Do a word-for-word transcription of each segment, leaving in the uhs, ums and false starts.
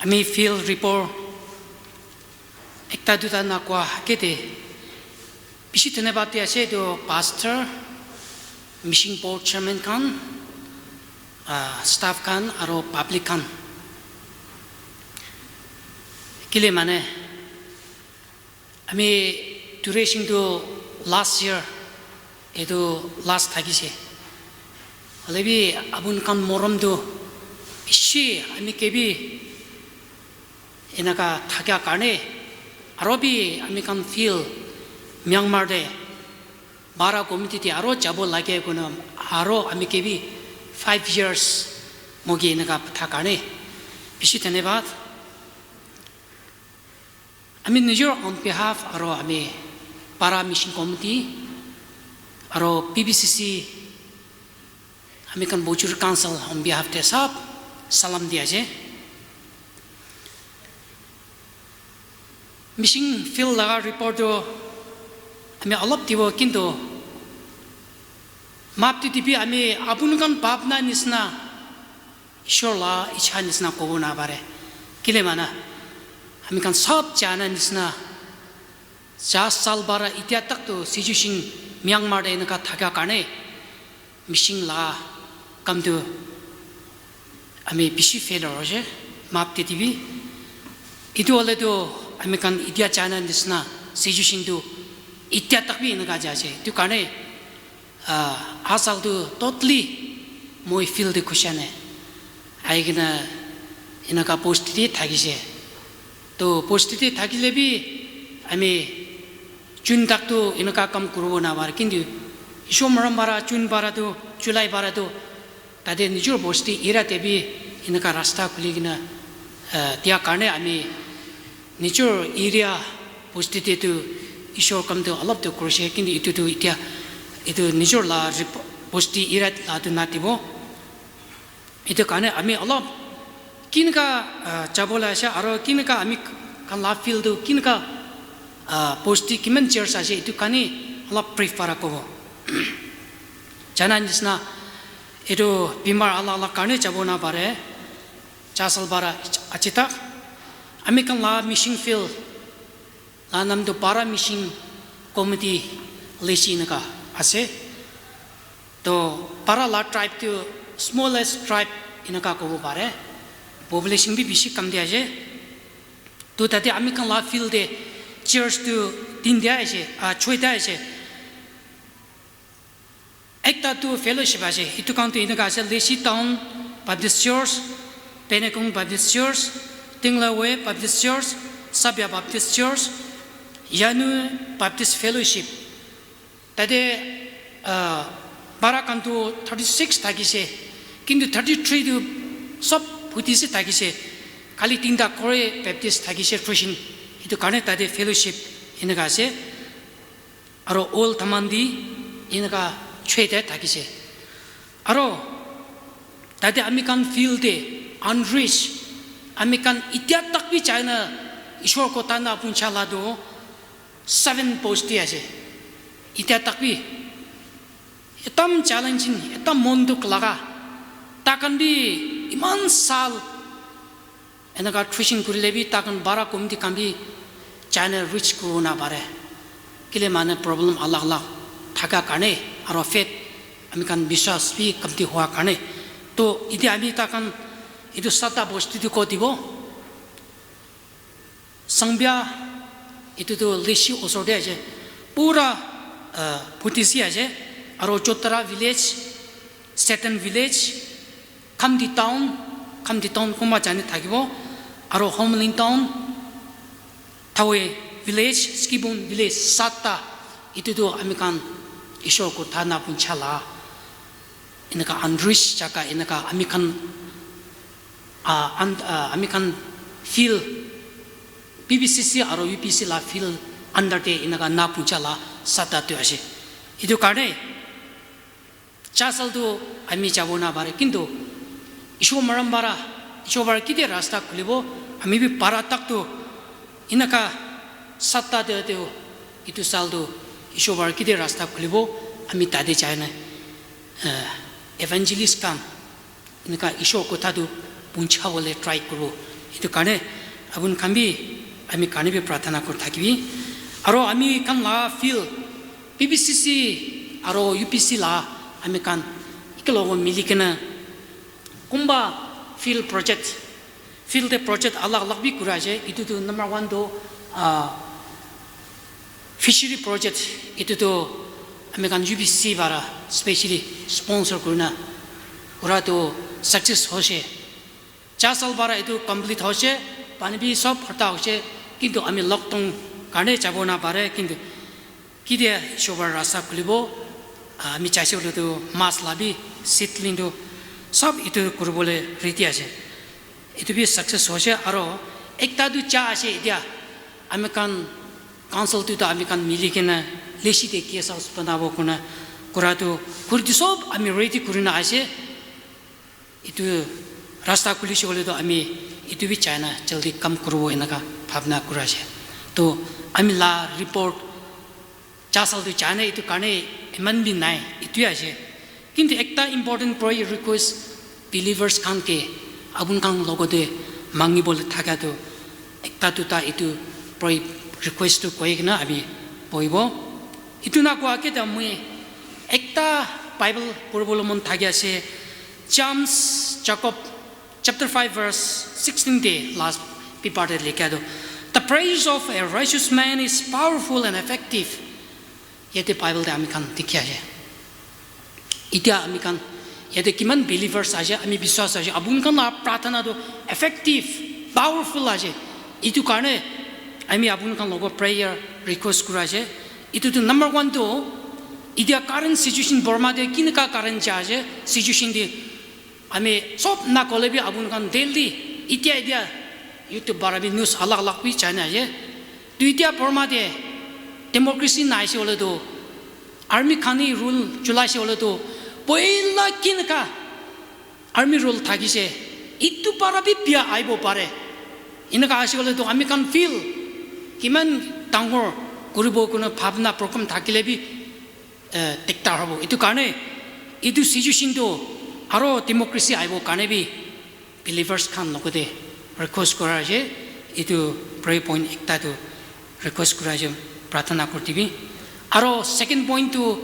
Ami field report ekta duta na kua hakete. Pisi thene ba tia se do pastor, mission board chairman khan, staff khan, aro public khan. Kile mane, ami duration do last year, edo last thaki se. Lebi abun kan morom do, isi ami kebi inaka thakia karne, aro bi ami kan field Myanmar de bara community ti aro jabo lage kono, aro ami kebi five years mogi inaka petha karne. Pisi thene ba Ami nijor on behalf aro ami para mission committee, aro P B C C, ami kan Bouchuri Council on behalf te sab salam dia je. Mission field laga report do ami alop tibo kintu map ti tipi ami abun kan pap na nisna Ishor la icha nisna kobo na bare. Kile mana, ami kan sab cha na nisna, cha sal bara itia tak to situation Myanmar de inaka thakia karne, mission la kam tu ami pisi failure je, map ti tibi. Itu ole tu ami kan itia cha na nisna situation tu itia tak bi inaka ja je. Tu karne, a sal tu totally moi field de khushane. Aikena inaka post ti thakishe. To post ti thakile bi ami June tak tu inaka kam kurubo na bar kintu Ishor maram bara June bara tu July bara tu tade nijor post ti ira te bi inaka rasta khulikena tia karne ami nijor area post ti tu Ishor kam tu alop tu kurushe kintu itu tu itia itu nijor la post ti ira la tu na tibo. Itu karne ami alop kinaka chabo la sha aro kinaka ami kan la field tu kinaka post ti kimen church ashe itu kani alop brief para kobo. Chana nisna itu bimar ala ala karne chabo na bare. Chasal bara achitak ami kan la mission field la namdu para mission committee lesi inaka ase. To para la tribe tu smallest tribe inaka kobo bare. Population bi bisi kam dia je. To tade ami kan la field de church tu tin dia je, a choi dia je. Ekta tu fellowship ase, itu kan tu inaka ase Lesi Town Baptist Church, Penekong Baptist Church, Tinglawe Baptist Church, Sabia Baptist Church, Yanu Baptist Fellowship. Tade bara kan tu thirty six thakishe, kintu thirty three tu sob Buddhist thakishe, khali tinta Korea Baptist thakishe Christian, itu karne tade fellowship inaka ase. Aro Old Thamandi inaka chete thakishe. Aro tade ami kan field de unreached, ami kan itia tak bi chana Ishor ko tana puncha la do seven post ti ase. Itia tak bi itam challenging, itam monduk laga. Ta kan bi iman sal inaka Christian kurile bi ta kan bara committee kan bi chana reach kuru na bare. Kile mane problem alak alak thaka karne, aro faith ami kan biswas bi kamti hua karne. To idi ami ta kan itu sata post ti ko tibo. Sangbia itu tu Lesi osor dia je. Pura Buddhist ya je. Aro Chotara village, Satan village, Khamdi town, Khamdi town koma chani thakibo, aro Homelin town, Thawe village, Skibon village, sata, itu tu ami kan Ishor ko thana puncha la, inaka unreached jaka inaka ami kan, a, ami kan field, P B C C aro U P C la field under te inaka na puncha la sata tu ase. Itu karne, Chasal tu ami chabo na bare, kintu Ishor maram bara, Ishor bara kide rasta khulibo, ami bi para tak tu, inaka sata de teu, itu sal tu, Ishor bara kide rasta khulibo, ami tade chana, evangelist kan, inaka Ishor kotha tu, puncha wole try kuro. Itu karne, abun khan bi, ami karne bi prathana kur thakivi. Aro ami khan la field, P B C C, aro U P C la, ami khan, ikeloko mili kena, kumba field project, field de project alak alak bi kura shie, itu tu number one tu, ah, fishery project, itu tu ami khan U P C bara specially sponsor kurna, kura tu success ho shie. Cha sal bara itu complete ho shie, pani bi sob phata ho shie, kintu ami lockdown karne chabo na bare, kintu kide shobar rasta kulibo, ah, ami cha shie le tu mass la bi, seedling tu, sob itu kurbo le ready a shie. Itu bi success ho shie, aro ekta tu cha a shie idia, ami khan council tu ta ami khan mili kena, leshi de K S L spana bo kona, kura tu, kuri tu sob ami ready kurina a shie, itu rasta kuli shie le tu ami, itu bi chana, jaldi kam kurbo inaka, bhabna kura shie. To, ami la report, cha sal tu chana itu karne, iman bi nai, itu a shie. Kintu ekta important prayer request believers khan ke, abun khan logo de mangi bole thaka tu, ekta tuta itu prayer request tu koe kena abi poibo. Itu na kua keta mui ekta Bible purbo lo mon thakia se, James, Jacob, chapter five verse sixteen de last pi part de lekha do. The prayer of a righteous man is powerful and effective. Yete Bible de ami khan dikhia he. Itia ami khan, yete kiman believers a she, ami biswas a she, abun khan la prathana do effective, powerful a she. Itu karne, ami abun khan logo prayer request kura she. Itu tu number one tu, itia current situation Burma de kinaka current cha she, situation de, ami sob na kolebi abun khan daily, itia itia, YouTube bara bi news alak alak bi chana she. Tu itia Burma de, democracy nai she ole tu, army khani rule chula shi ole tu, poila kinaka army rule thaki she, itu para bi pia aibo pare. Inaka shi ole tu, ami khan feel, kiman tangur, kuribo kuno bhabna program thakile bi, eh, tektar habo. Itu karne, itu situation tu, aro democracy aibo karne bi, believers khan lokote request kura je, itu prayer point ekta tu request kura je, prathana kurtibi. Aro second point tu,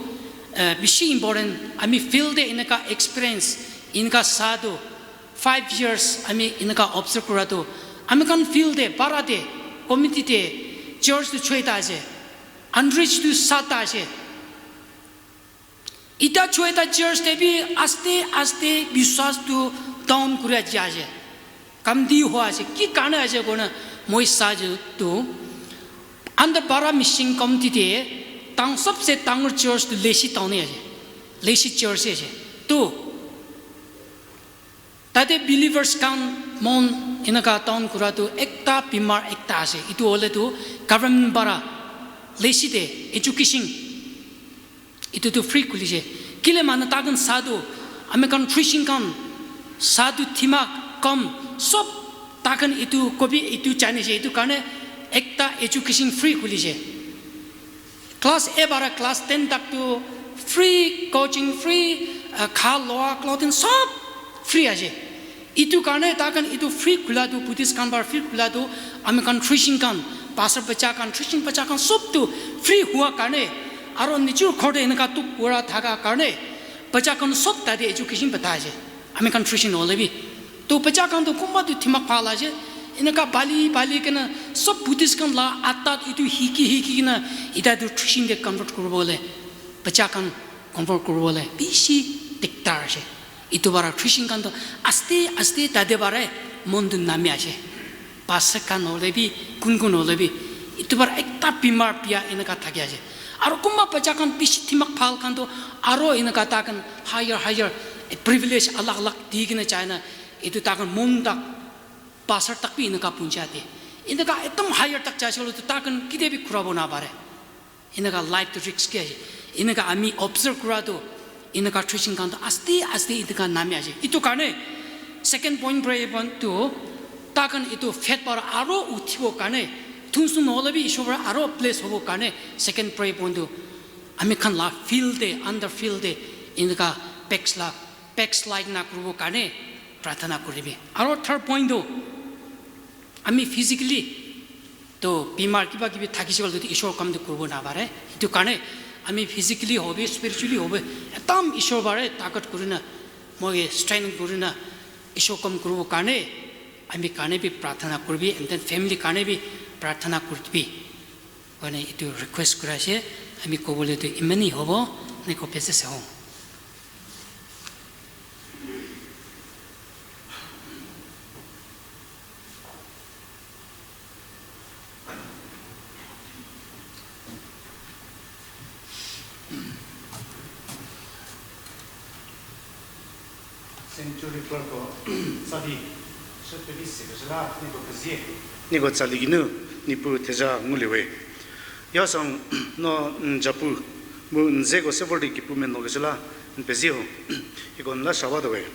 eh, bishi important, ami field de inaka experience, inaka sa tu, five years ami inaka observe kura tu, ami khan field de, para de, committee de, church tu choita je, unreached tu sata je. Ita choita church te bi aste aste biswas tu down kuria ja je. Kamdi hua je, ki karne a je kone moi sa je tu. Under bara mission committee te, tang sabse tangur church tu leshi town ya je. Leshi church ya je. Tu. Tade believers khan mon inaka town kura tu ekta bimar ekta ase. Itu ole tu government bara leshi de education. Itu tu free khuli je. Kile mane taken sa tu, ami khan Christian khan, sa tu thima kam, sob taken itu kobi itu chane je, itu karne ekta education free khuli je. Class A bara class ten tak tu free coaching, free, uh, kha loa clothing sob free a je. Itu karne taken itu free khula tu, Buddhist khan bara free khula tu, ami khan Christian khan, pastor bacha khan, Christian bacha khan sob tu free hua karne, aro nijur khor de inaka tu kura thaka karne, bacha khan sob tade education pata je. Ami khan Christian ole bi. Tu bacha khan tu kumba tu thima pala je, inaka bali bali kena sob Buddhist khan la atat itu hiki hiki kena ita tu Christian de convert kurbo le. Bacha khan convert kurbo le. Bishi tektar je. Itu bara Christian khan tu aste aste tade bara mon tu namia je. Pastor khan ole bi, kun kun ole bi. Itu bara ekta bimar pia inaka thakia je. Aro kumba bacha khan bishi thima phal khan tu aro inaka taken higher higher privilege alak alak di kena chana itu taken mon tak pastor tak bi inaka puncha de. Inaka ekdom higher tak cha sholo tu taken kide bi khura bo na bare. Inaka life to risk ke. Inaka ami observe kura tu. Inaka Christian khan tu aste aste inaka namia je. Itu karne second point prayer point tu taken itu faith bara aro uthibo karne. Thunsun no le bi Ishwar bara aro place hobo karne second prayer point tu. Ami khan la field de, under field de, inaka backslide, backslide na kurubo karne, prathana kuribi. Aro third point tu, Ami physically to bimar kiba kibi thakishüko lü di Ishwar kam di kurbo na bare. Itu karne ami physically hobi, spiritually hobi, etam Ishwar bare, takat kurüna, moge strength kurüna, Ishwar kam kurbo karne, ami karne bi prathana kurbi, and then family karne bi prathana kurbi. Kone itu request kura shie, ami kobo lü di imani hobo, nieko pese se ho. Century Clerk ko tsali, shü pevi sekeshü la, nieko pezie. Nieko tsali geinu, Niepuu theja ngulie we. Yasang no n japu, mu n zeko se vor di kepu menuokeshü la, n pezie ho. Hieko n la sha batuo we.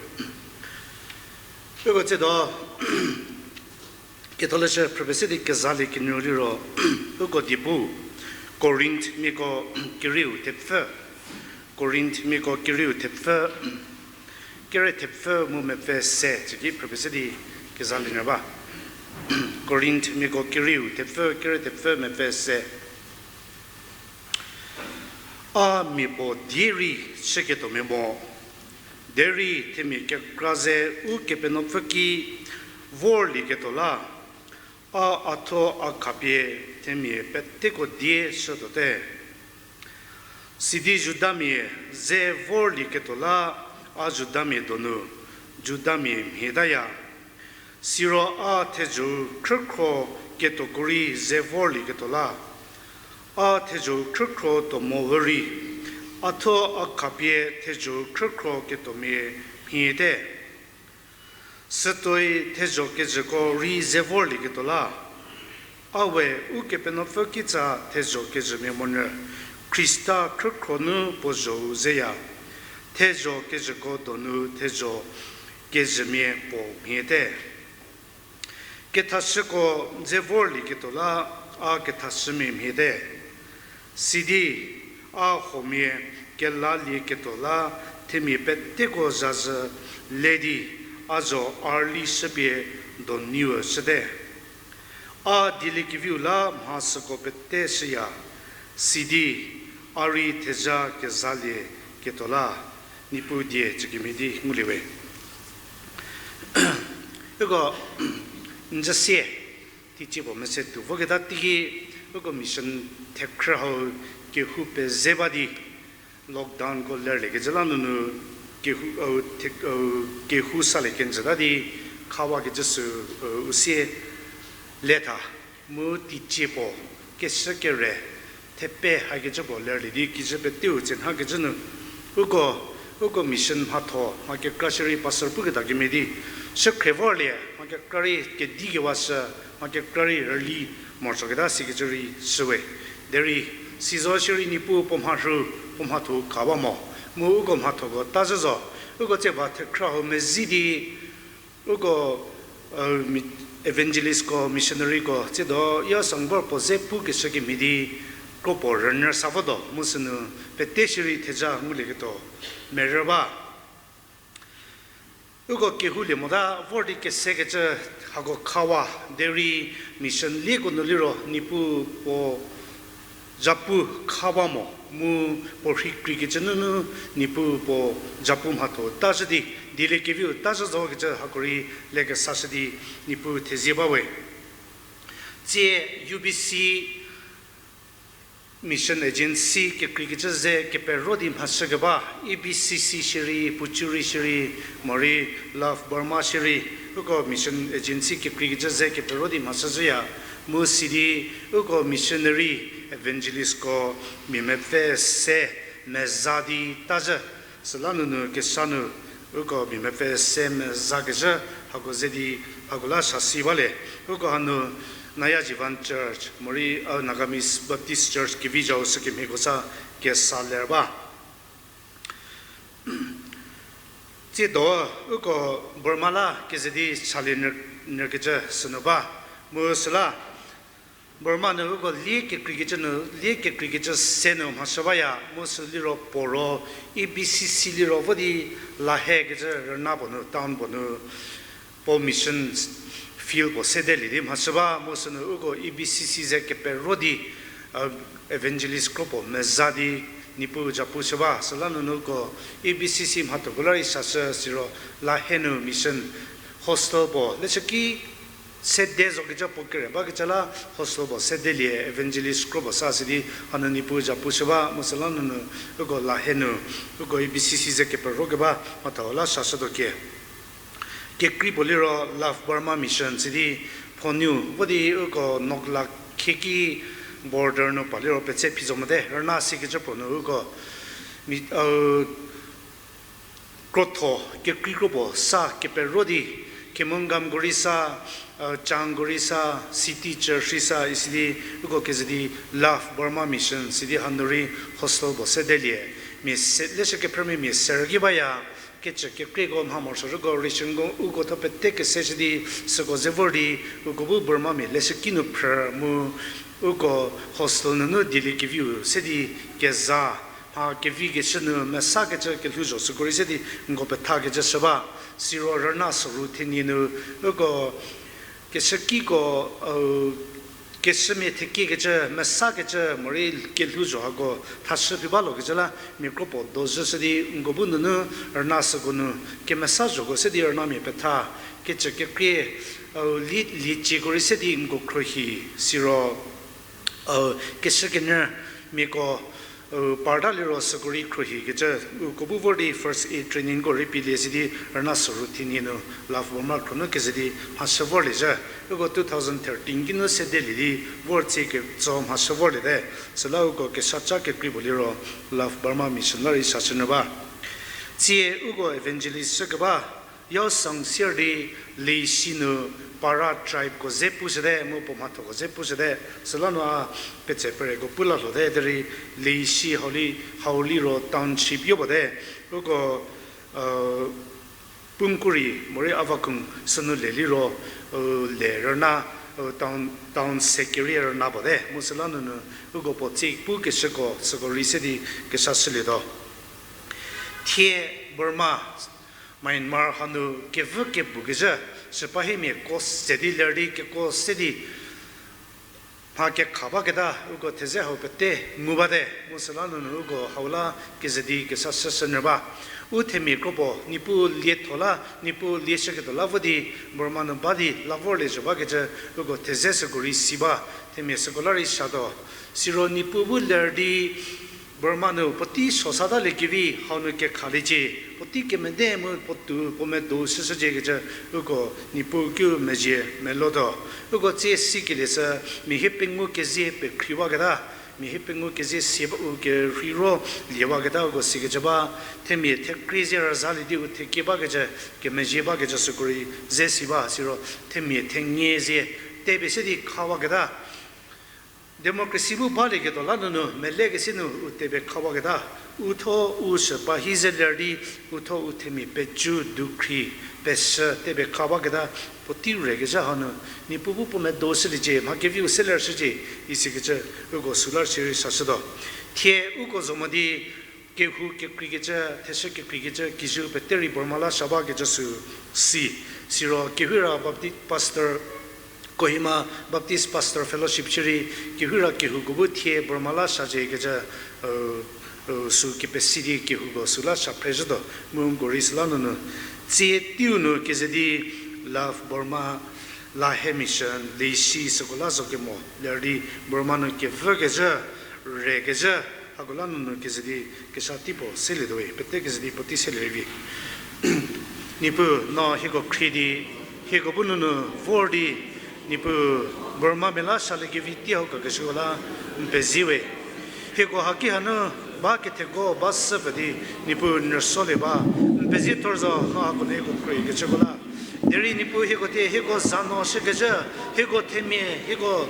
Uko tsiedo, Ketholeshü phrüpie se di kezalie kenu liro, uko diepu, Korinthmiako kerieu thepfü, Korinthmiako kerieu thepfü, kere thepfü mu mepfü se, tsiki phrüpie se di kezalie nyü ba. Korinthmiako kerieu thepfü, kere thepfü, mepfü se. A mia puo die rei chüketuomia mo, derei themia kekra ze Ukepenuopfü ki vorlieketuo la, a a thuo a khapie themia peteko die chütuote. Sidi Judamia ze vorlieketuo la, a Judamia donu Judamia mhietaya. Siro a thezho-u khrükhro ketuoko rei ze vorlieketuo la, a thezho-u khrükhro tuo mo rei, a thuo a khapie thezho-u khrükhro ketuomia mhiete. Sütuoi thezho kejüko rei ze vorlieketuo la, a we Ukepenuopfü kitsa thezho kejümia monyü, Khrista khrükhro nu puo zho-u zeya, thezho kejüko donu thezho kejümia puo mhiete. Kethashüko ze vorlieketuo la, a kethashümia mhiete. Sidi a huomia kelalieketuo la, themia peteko zhazhü le di a zho a rüli shüpie doniu shüte. A dieliekeviu la mha süko pete shüya, sidi a rei theja kezalieketuo la, Niepuu die tsükemhie di ngulie we. Uko, n zhü sie, teicie puo mese tuo voketa teiki, uko mission thekhrü hau kehou peze ba di, lockdown ko lerliekecü la nunu kehou, u, the-, u, kehou salie kenjüta di khawakecü sü, u, u sie le tha, mu teicie puo keshü kere thepe hakecü puo lerlie di kijü peteu tse nhakecü nu, uko, uko mission mhatho mha kekra shierei pastor puketa kemhie di, shükhrie vorlie mha kekra rei kedikewashü, mha kekra rei rüli morosuoketa sikecü rei shüwe. Derei, sizo shierei Niepuu puo mharhü, puo mhatho kha ba mo, mu uko mhathoko ta zhü zo, uko tse ba thekhrü hau mezhie di, uko, u, mi-, evangelistko, missionaryko tsiedo yasang vor puo ze pukeshü kemhie di, kropuo rünyü sa votuo, mu sünu pete shierei theja ngulieketuo merü ba. Uko kehoulie mota vor di kesekecü hako khawa, derei mission lieko nu liro Niepuu puo japu khawa mo, mu puo rhei kreikecü nunu Niepuu puo japu mhatho ta zhü di, dieliekeviu ta zhü zokecü hako rei lekesashü di Niepuu thezie bawe. Tsie U B C Mission Agency kekreikecü ze kepero di mhashükeba, E B C C shierei, puo churei shierei, morei Love Burma shierei, uko Mission Agency kekreikecü ze kepero di mhashüzhüya, mu sidi uko missionary, evangelistko mia mepfü se meza di ta zhü, süla nunu kesa nu uko mia mepfü se mezakezhü hako ze di hako la sasi balie. Uko hanu Naya Jivan Church, morei, u, Nagamese Baptist Church kevi zhau sükemhieko sa kesa ler ba. Tsiedo uko Burma la keze di chalie nyü-, nyükecü sünu ba. Mu süla Burma nu uko lie kekreikecü nu, lie kekreikecü se nu mhashü baya, mu sü liro puo ro, E B C C liro vo di Lahekecü rüna puo nu, town puo nu, puo mission field field puo sedelie di mhachü ba, mu sünu uko E B C C ze kepero di, evangelist kro puo meza di Niepuu japu shü ba, süla nunu uko E B C C mhathoko la rei sashü siro Lahenu mission hostel puo leshüki sede zokecü puo kere bakecü la hostel puo sedelie evangelist kro puo sa sidi hanu Niepuu japu shü ba, mu süla nunu uko Lahenu, uko E B C C ze kepero keba mhatho la sashütuo kie. Kekrei puo liro Love Burma Mission sidi Phonu vo di uko Nokla khieki border nu pa liro petse phi zo mote, rüna sikecü puo nu uko mi, krotho, kekrei kro puo sa kepero di, Kemungam ko rei sa, Chang ko rei sa, City Church rei sa, isidi uko keze di Love Burma Mission sidi hanu rei hostel puo sedelie. Mia se, leshü kephrümia mia serü ki baya, kecü kekreiko mha morosuoko, ration ko uko tho pete keseshü di, süko ze vor di, uko bu Burmamia leshüki nu phrü mu, uko hostel nunu dieliekeviu se di keza, mha kevi keshü nu mesakecü kelhou zho süko rei se di nko pethakecü shü ba, siro rüna soru thenie nu, uko keshükiko, keshümia thekiekecü, mesakecü morei kelhou zho hako thashü phi balokecü la mia kro puo dozhüshü di nko bu nunu rüna süko nu kemesa zhoko se di rünamia petha, kecü kekrie, li, liecieko rei se di nko khruohi, siro keshükenyü miako, parta liro süko rei khruohikecü, uko bu vor di first aid training ko rei pielie sidi rüna soru thenie nu Love Burma kro nu keze di mhashü vorlie zhü. Uko two thousand thirteen ki nu sedelie di vor tsie ketso mhashü vorliete. Süla uko kesaca kekrei puo liro Love Burma Mission la rei sashünyü ba. Tsie uko evangelist chükeba Yao Sangsier di Leishi nu para tribeko ze pushüte mu puo mhathoko ze pushüte. Süla nu a petse pereko pu la lhote derei Leishi hau li, hau liro township yo bate. Uko Pumkuri morei Avakung sünu le liro, le rüna, town, town se kerie rüna bate. Mu süla nunu uko puo tsie pukeshüko süko rei se di kesashülietuo. Thie Burma, Myanmar hanu kevü kepukezhü, sipahimia ko se di ler di keko se di mha kekha baketa uko theze hau pete ngu bate, mu süla nunu uko hau la keze di kesashüshünyü ba. U themia kro puo Niepuu lietho la, Niepuu lieshüketuo la vo di Burma nu ba di la vorlie zhü bakecü uko theze süko rei si ba, themia süko la rei satuo. Siro Niepuu bu ler di Burma nu puotei sosataliekevi hau nu kekhaliecie, puotei kemede mu puotou puo medo shüshüciekecü uko Niepuu kiu mezhie melotuo. Uko tsie sikelie sü mia hiepengou kezie pekhriwaketa, mia hiepengou kezie sie ba u kerheiro liewaketa uko sikecü ba, themia thekrie zie rüzalie di u thekie bakecü, kemezhie bakecü süko rei ze si ba, siro themia thenie zie tepie se di khawaketa. Democracy bu balieketuo la nunu melekese nu u tepie khawaketa, u tho u shüpahi ze ler di, u tho u themia pecu dukhri peshü tepie khawaketa, puotei rekezha hanu, Niepuu bu puo medo shüliecie, mha keviu se ler shücie, isikecü uko süla shierei sashütuo. Thie uko zo mo di, kehou kekreikecü, theshü kekreikecü, kijü pete rei Burma la sha bakecü sü si. Siro kehou ra Baptist Pastor, Kohima Baptist Pastor Fellowship shierei, kehou ra kehouko bu thie Burma la shaciekecü, sü kepesi di kehouko süla sha phrezhütuo, mu nko rei süla nunu. Tsie teiu nu keze di Love Burma, Lahe Mission, Leishi süko la zo kemo ler di Burma nu kevükezhü, rekezhü, hako la nunu keze di kesa tei puo selietuowe, pete keze di puotei selie rei vi. Niepuu no hieko khrie di, hieko bu nunu vor di, Niepuu Burmamia la saliekevi tei hau kakeshüko la n pezie we. Hieko haki hanu ba ketheko ba sü pfü di, Niepuu n rüsolie ba, n pezie thor zo no hako nu hieko khriekecüko la. Derei Niepuu hieko thie hieko za no shükezhü, hieko themia, hieko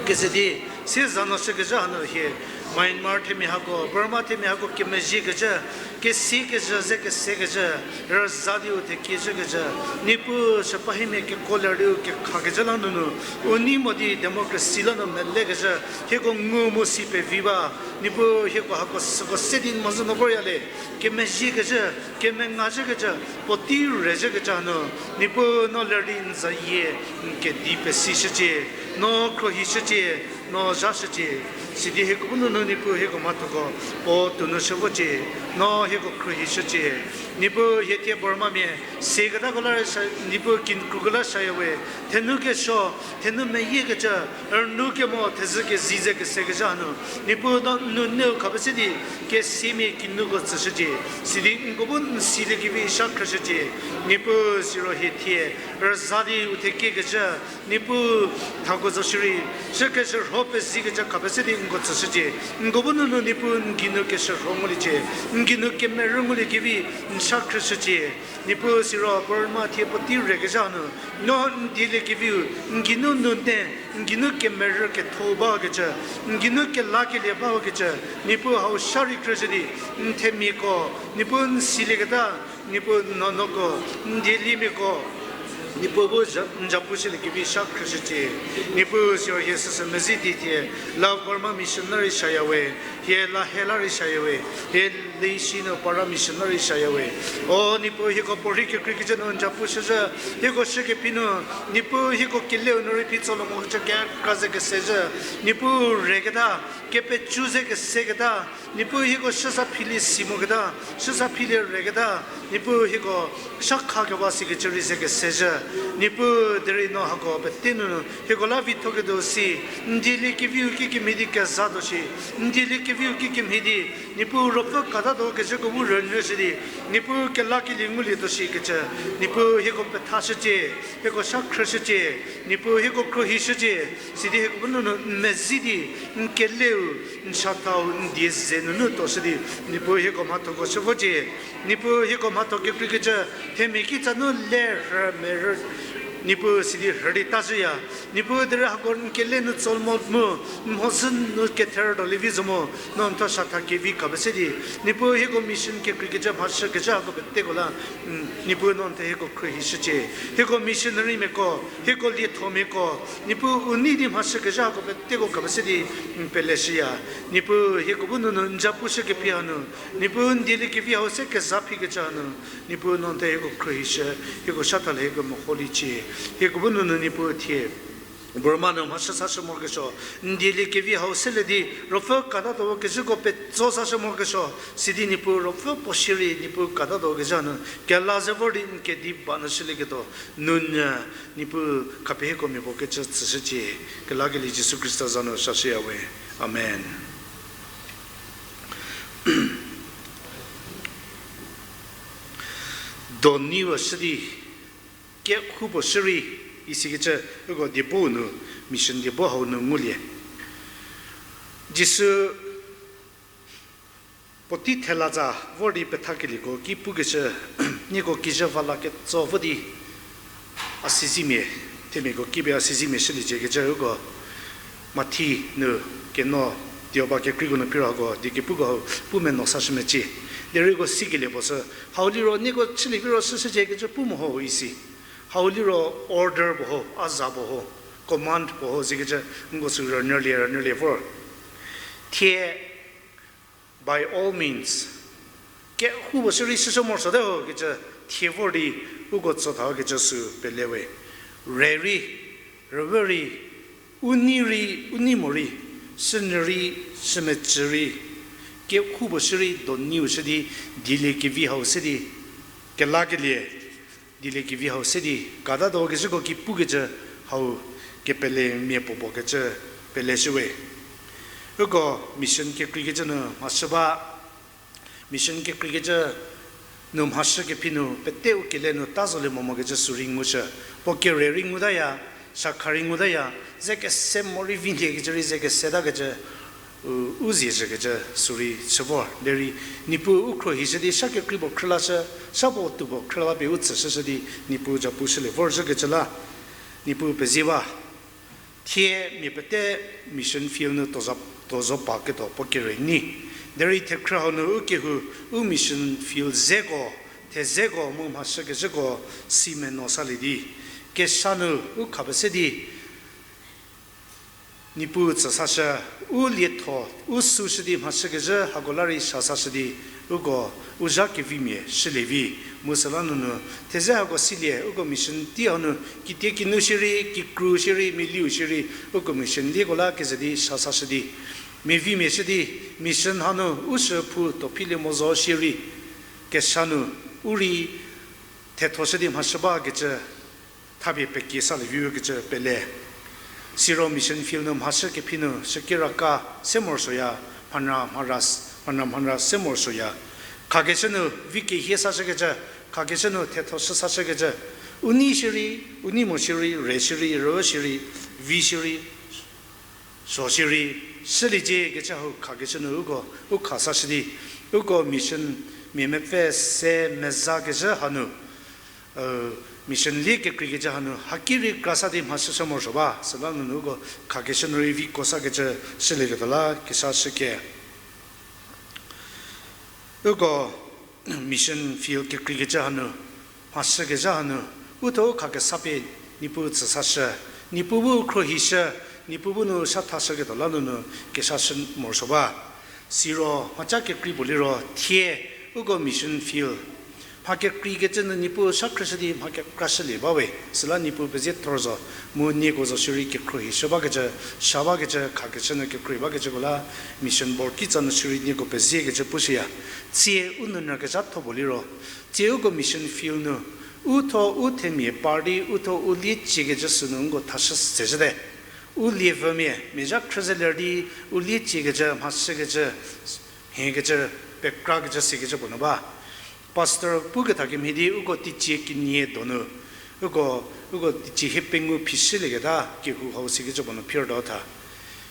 keze di, sie za no shükezhü hanu hie, Myanmar themia hako, Burma themia hako kemezhiekecü, kesikezhü ze kesekezhü, rüza di u thekiezhükecü, Niepuu sipahimia keko ler di u kekhakecü la nunu, u nei mo di democracy la nu melekezhü, hieko ngu mu si pevi ba, Niepuu hieko hako süko se di n mhodzü nu vorya le, kemezhiekezhü, kemengazhükecü, puotei rezhükecü hanu, Niepuu no ler di n zayie, n kedi pesishücie, no khruohishücie, no zhashücie, sidi hieko bu nunu Niepuu hieko mhathoko, puo tuonu shü vocie, no hieko khruohishücie, Niepuu hie thie Burmamia, seketako la rei sa, Niepuu kinkruko la shaya we, thenu kesuo, thenu meyiekecü, rünu kemo thezhü kezei ze kesekezhü hanu, Niepuu no n nuneu khapie se di, kesiamia kinuko tsüshücie, sidi nko bu n siliekevi sha khrüshücie, Niepuu siro hie thie, rüza di u thekiekezhü, Niepuu thako zo shierei, shükeshürho pezikecü khapie se di nko tsüshücie, nko bu nunu Niepuu n geinu keshürho nguliecie, n geinu kemerü nguliekevi, n sha khrüshücie, Niepuu siro Burma thie puotei rekezhü hanu, no n dieliekeviu, n geinu nune, n geinu kemerü ketho bakecü, n geinu kelakelie bakecü, Niepuu hau sha rei khrüshü di, n themiako, Niepuu n silieketa, Niepuu n nuonuoko, n dieliemiako, Niepuu bu n zapu shüliekevi sha khrüshücie, Niepuu siro hie süsü mezhie di thie, Love Burma Mission la rei shaya we, hie Lahe la rei shaya we, hie Leishi nu Para Mission la rei shaya we, O Niepuu hieko puorhi kekreikecü nu n zapu shüzhü, hieko shükephi nu, Niepuu hieko keleu nu rei phi tsolie mokecü kekra ze kesezhü, Niepuu reketa, kepecü ze keseketa, Niepuu hieko shüsa philie si moketa, shüsa philie reketa, Niepuu hieko sha khakewa sikecü rei ze kesezhü, Niepuu derei no hako pete nunu hieko la vithoketuo si, n dieliekeviu kikemhie di kezatuo shi, n dieliekeviu kikemhie di, Niepuu ruopfü katatuo kezhüko bu rünyüshü di, Niepuu kelakelie ngulietuo shikecü, Niepuu hieko pethashücie, hieko sha khrüshücie, Niepuu hieko khruohishücie, sidi hieko bu nunu n mezhie di, n keleu, n chathau, n die ze nunu tuoshü di, Niepuu hieko mhathoko shü vocie, Niepuu hieko mhatho kekreikecü, themia kitsa nu le rhü merü, Niepuu sidi rhü di tazhüya, Niepuu derei hako n kele nu tso mo mu, n mhodzü nu ketherütuo lievi zo mu, no n thuo shatha kevi khapie se di, Niepuu hieko mission kekreikecü mhashükecü hako peteko la, Niepuu no n the hieko khruohishücie, hieko missionarymiako, hieko liethomiako, Niepuu u nei di mhashükezhü hako peteko khapie se di, n peleshüya, Niepuu hieko bu nunu n zapu shükephi hanu, Niepuu n dieliekevi hau se keza phikecü hanu, Niepuu no n the hieko khruohishü, hieko shathalie hieko meholiecie, hieko bu nunu Niepuu thie Burma nu mhashü sashü morokesuo, n dieliekevi hau selie di, ruopfü katatuo kezhüko petso sashü morokesuo, sidi Niepuu ruopfü puo shierei Niepuu katatuo kezhü hanu, kela ze vor di n kedi ba nu shülieketuo, nunyü, Niepuu khapie hieko miapuo kecü tsüshücie, kelakelie Jisu Khrista za nu sashüya we. Amen. Doniu shü di, kehoupuo shü rei, isikecü, uko diebo nu, mission diebo hau nu ngulie. Jisu puotei thela tsa vor di pethakelieko ki pukecü, nieko kijü va la ketso vo di, a sizimia, themiako kipie a sizimia shüliecie kecü uko Mathi nu keno tuo ba kekreiko nu phiro hako die kepuko hau pu meno sashü mecie. Derei uko sikelie puo sü, hau liro nieko chülie viro shüshücie kecü pu mo ho isi. Hau liro order puo ho, a za puo ho, command puo ho sikecü nko sü rünyülie rünyülie vor. Thie, by all means, kehoupuo shü rei shüshü morosuote ho kecü thie vor di uko tsotha kecü sü pele we. Re rei, rüvü rei, u nei rei, u nei mo rei, sünyü rei, sümecü rei, kehoupuo shü rei doniu shü di, dieliekevi hau se di, kelakelie, dieliekevi hau se di, katatuo kezhüko ki pukecü hau kepelemia puopuo kecü peleshü we. Uko mission kekreikecü nu mhashü ba, mission kekreikecü nu mhashü kephi nu pete u kele nu ta zolie mo mokecü sü rei ngushü. Puo kere rei ngutaya, shakha rei ngutaya, ze kese mo rei viliekecü rei ze kesetakecü, u, u zie zhükecü sü rei chü vor. Derei Niepuu u khruohishü di sha kekrei puo khrülashü, sha puo tuo puo khrüla pie u tsüshüshü di Niepuu zapu shülie vorzhükecü la, Niepuu pezie ba. Thie mia pete mission field nu tuo za, zo zo pa ketuo puo kere nyi. Derei thekhrü hau nu u kehou, u mission field zeko, thezeko mu mhashükezhüko si meno salie di, kesha nu u khapie se di Niepuu tsü sashü, u lietho, u süshü di mhashükezhü hako la rei sha sashü di, uko u zha kevimia shülie vi, mu süla nunu, theze hako silie, uko mission tei hau nu, kitie kinu shierei, kikru shierei, miliu shierei, uko mission lieko la keze di sha sashü di, mevimia shü di, mission hanu, u shü phu tuo philie mo zo shierei, kesha nu, u rei, thethoshü di mhashü bakecü, thapie pekie salie viu kecü pele. Siro mission field nu mhashü kephi nu shüki raka se morosuoya, mhanra mhanra, mhanra mhanra se morosuoya. Khakeshü nu vi kehie sashükecü, khakeshü nu thethoshü sashükecü, u nei shierei, u nei mo shierei, re shierei, rü shierei, vi shierei, so shierei, shüliecie kecü hau khakeshü nu uko, u kha sashü di, uko mission mia mepfü se mezakezhü hanu, mission lie kekreikecü hanu haki rei kra sa di mhashüshü morosuo ba, süla nunu uko khakeshü nu rei viko sakecü shülieketuo la kesashüke. Uko mission field kekreikecü hanu, mhashükezhü hanu, u thuo u khakesa pie Niepuu tsü sashü, Niepuu bu khruohishü, Niepuu bu nu sha thashüketuo la nunu kesashü morosuo ba. Siro mhaca kekrei puo liro thie uko mission field mha kekreikecü nu Niepuu sha khrüshü di mha kekrashülie bawe. Süla Niepuu pezie thor zo, mu nieko zo shierei kekhruohishü bakecü, sha bakecü, khakeshü nu kekrei bakecüko la mission board kitsa nu shierei nieko peziekecü pushüya. Tsie u nou nyükezhatho puo liro, tsie uko mission field nu, u thuo u themia par di u thuo u lie ciekecü sünu uko thashü sezhüte. U lievümia, mia zha khrü ze ler di u lie ciekecü, mhashükecü, hiekecü, pekrakecü sikecü puo nu ba. Pastor puketha kemhie di uko teicie kenie donu, uko, uko teicie hiepengou phi shülieketa kehou hau sikecü puo nu phir do tha.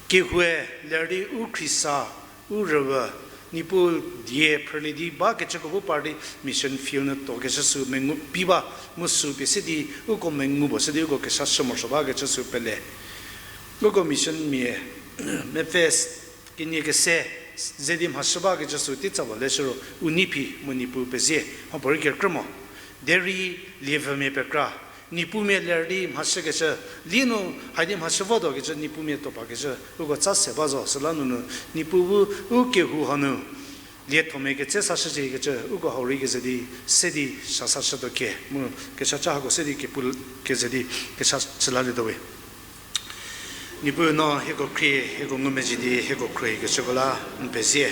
Kehoue ler di u khrisa, u rüü, Niepuu die phrülie di bakecüko bu par di mission field nu tuokecü sü mengu pi ba, mu sü pie se di uko mengu puo se di uko kesashü morosuo bakecü sü pele. Uko mission mia mepfü kenie kese ze di mhashü bakecü sü teitsa puo leshü ro u nei phi mu Niepuu pezie, mhapuorei kekrü mo. Derei lievümia pekra, Niepumia ler di mhashükecü, lie nu hai di mhashü votuokecü Niepumia tuo pakecü uko tsa se ba zo, süla nunu Niepuu bu u kehou hanu liethomia ketse sashüciekecü uko hau rei keze di, se di sha sashütuo ke mu keshaca hako se di kepu keze di kesha chülalietuo we. Niepuu no hieko khrie, hieko ngumezhie di hieko khruohikecüko la n pezie.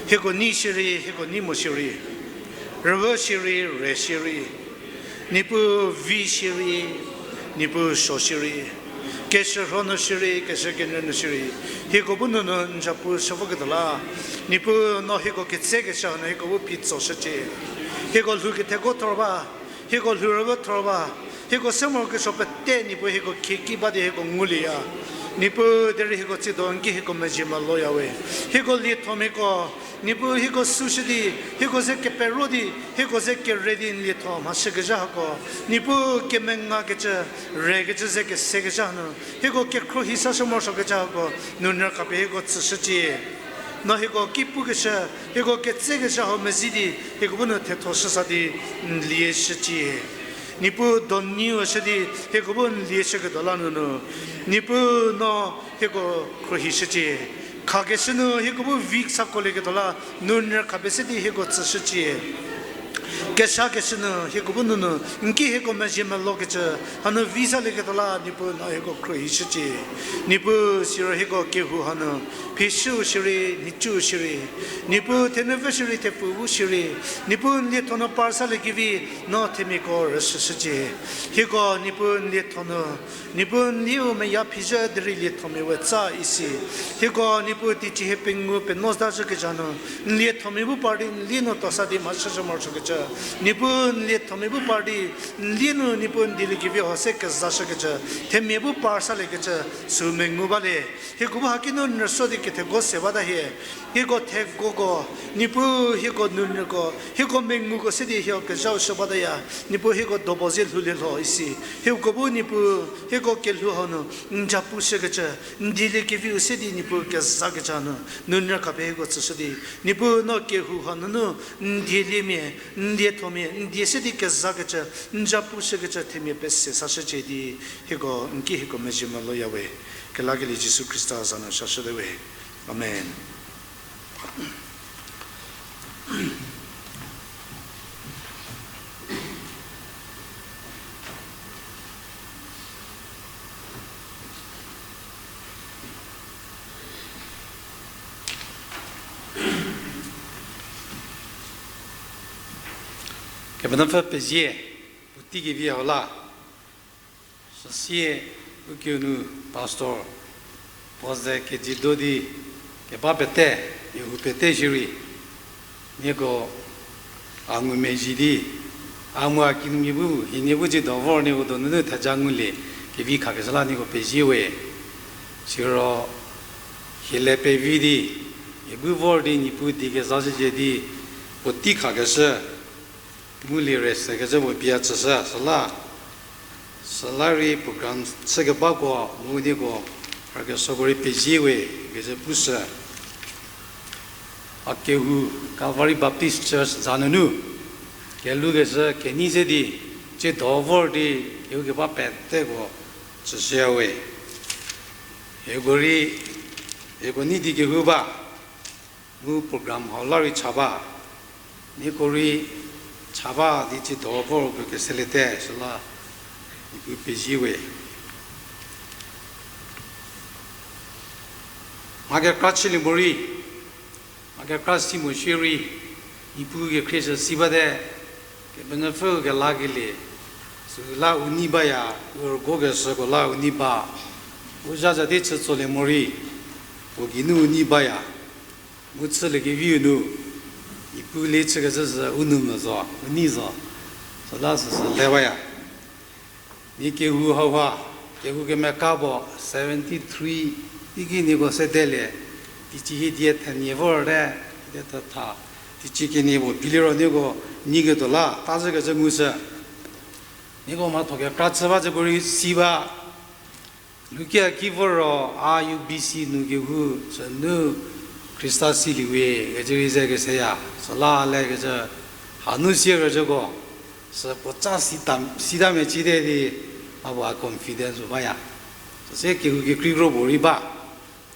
Hieko nei shierei, hieko nei mo shierei, rüü shierei, re shierei, Niepuu vi shierei, Niepuu so shierei, keshürho nu shierei, keshükenyü nu shierei, hieko bu nunu n zapu shü voketuo la, Niepuu no hieko ketsekeshü hanu hieko bu phi tsoshücie. Hieko lhou ketheko thor ba, hieko lhou rüü thor ba, hieko se morokesuo pete Niepuu hieko khieki ba di hieko ngulieya. Niepuu derei hieko tsiedo n ki hieko mezhie meloya we. Hieko liethomiako, Niepuu hieko süshü di, hieko ze kepero di, hieko ze kere di n lietho mhashükezhü hako, Niepuu kemengakecü, rekecü ze kesekecü hanu, hieko kekhruohi sashü morosuokecü hako, nunu khapie hieko tsüshücie. No hieko ki pukeshü, hieko ketsekeshü hau mezhie di, hieko bu nu thetho shüsa di n lieshücie. Niepuu doniu shü di, hieko bu n lieshüketuo la nunu, Niepuu no hieko khruohishücie. Khakeshü nu hieko bu vi sakolieketuo la, nunu khapie se di hieko tsüshücie. Keshakeshü nu hieko bu nunu n ki hieko mezhie melokecü hanu vi salieketuo la Niepuu no hieko khruohishücie. Niepuu siro hieko kehou hanu, phishüu shierei, nhicuu shierei, Niepuu thenupfü shierei, thepfu bu shierei, Niepuu n lietho nu par saliekevi, no themiako rüshüshücie. Hieko Niepuu n lietho nu, Niepuu n lieu meya phizhü derei liethomia we tsa isi. Hieko Niepuu teicie hiepengou penuo zhü kezha nu, n liethomia bu par di n lie nu tuosa di mhashüshü morosuokecü Niepuu n liethomia bu par di, n lie nu Niepuu n dieliekevi ho se kezashükecü, themia bu par saliekecü, sü mengu ba le. Hieko bu haki nu n rüsuo di kethego se bata hie. Hieko thegoko, Niepuu hieko nunyüko, hieko menguko se di hieko kezhau shü bataya. Niepuu hieko dobo zie lhoulie lho isi. Hieko bu Niepuu hieko kelhou hau nu n japu shükecü, n dieliekeviu se di Niepuu kezakecü nu, nunyü khapie hieko tsüshü di. Niepuu no kehou hau nunu, n dieliemia, n liethomia, n die se di kezakecü, n japu shükecü themia pese sashücie di, hieko n ki hieko mezhie meloyawe. Kelakelie Jisu Khrista za nu sashüte we. Amen. Kepenuopfü pezie, puotei kevi hau la. Süsie, ukiu nu pastor puo ze kejiedo di keba pete, kehou pete shierei, nieko a ngumezhie di, a mu a kinumia bu hienie bu dzie do vor nieko donunu theja ngulie kevi khakeshü la nieko pezie we. Siro hie le pevi di, hie bu vor di Niepuu die kezashücie di, puotei khakeshü ngulie re sekecü puo bia tsüshü süla, süla rei program chükebako mu nieko rhakeshüko rei pezie we kecü pushü. A kehou Calvary Baptist Church za nunu kelhoukeshü kenei se di, cie do vor di kehou keba peteko tsüshüya we. Hieko rei, hieko nei di kehou ba, mu program hau la rei cha ba, nieko rei cha ba di cie do vor puo keseliete süla, Niepuu pezie we. Mha kekra chülie morei, mha kekra si mo shierei, Niepuu kekhrieshü si bate, Kepenuopfü kelakelie, süla u nei baya, u rükokeshüko la u nei ba, u zha za di chü tsolie morei, puo geinu u nei baya, mu chüliekeviu nu, Niepuu le chükecü sü u nou mo zo, u nei zo, süla süsü le baya. Ni kehou hauha, kehou kemeka puo seventy three, teiki nieko sedelie, teicie hie die thenie vorte, die thetha, teicie kenie puo bi liro nieko nyiketuo la ta zhükecü ngushü. Nieko mhatho kekra chü ba zhüko rei si ba. Lukia ki voro a U B C nu kehou sünu Khrista silie we kecü rei ze keseya. Süla lekecü hanu siekecüko sü puoca sita, sita mecite di, a puo a confidence puo baya. Süsie kehou kekrei kro puo rei ba.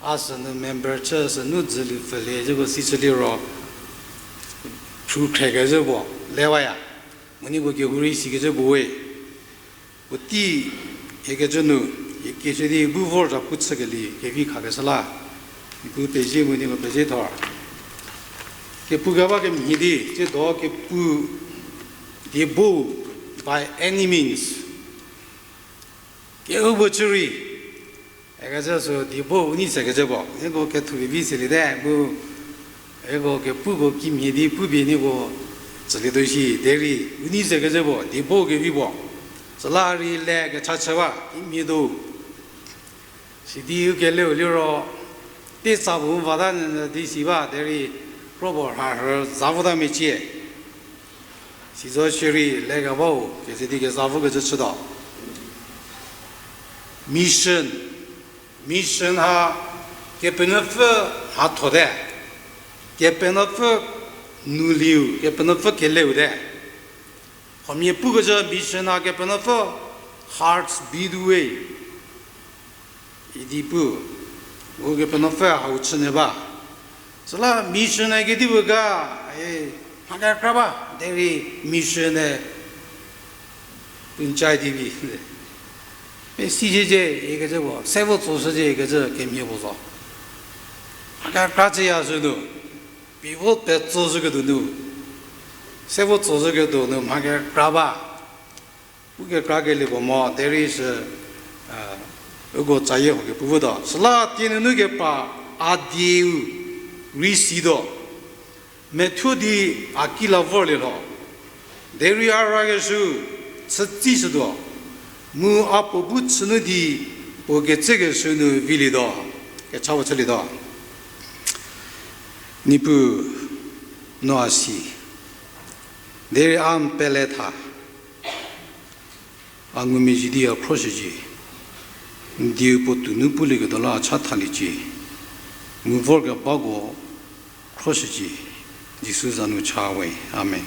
A sünu member chü sünu dzülu pfülie zhüko si chü liro, phu khrekecü puo le waya. Mu nieko kehou rei sikecü puo we. Puotei hiekecü nu, hiekecü di bu vor zhapu chükelie kevi khakeshü la, Niepuu pezie mu nieko pezie thor. Kepu keba kemhie di, tsiedo kepu diebo by any means. Kehoupuo chü rei, ikecü sü diebo u nei sekecü puo, nieko kethu kevi siliete, mu, iko kepuko kimhie di pupie nieko tsülietuo shi, derei u nei sekecü puo, diebo kevi puo. Süla rei le kecha chü ba, kimhie tuo. Sidi u keleu liro, tei tsa puo u vata nyü di si ba, derei kro puo rharhü za vota mecie. Sizo shierei lekebau keze di keza vokecü chütuo. Mission. Mission ha Kepenuopfü mhathote. Kepenuopfü nuliu, Kepenuopfü keleu te. Huomia pukecü mission ha Kepenuopfü heart's beat we idi pu, Ukepenuopfü hau chünyü ba. Süla mission kedipuo ga, e, mha kekra ba, derei mission e, punchai di vi. Pe si zhie zhie ikecü puo, se vo tso shü zhie ikecü kemhie puo zo. Mha kekra chüya sünu, pie vo petso zhüketuo nu, se vo tso zhüketuo nu mha kekra ba. Pu kekra kelie puo mo, derei sü, a, uko tsayie ho kepu votuo. Süla tie nunu kepa a dieu rei situo. Methuo di a ki la vorlie lho. Derei a rakeshü chütsishütuo, mu a puo bu chünu di puo ketsekeshü nu vilietuo, kecha puo chülietuo. Niepuu, no a si, derei a n pele tha, a ngumezhie di a khroshücie. N dieu puo tounu pulieketuo la a cha thaliecie. Mu vorkebako khroshücie. Jisu za nu cha we. Amen.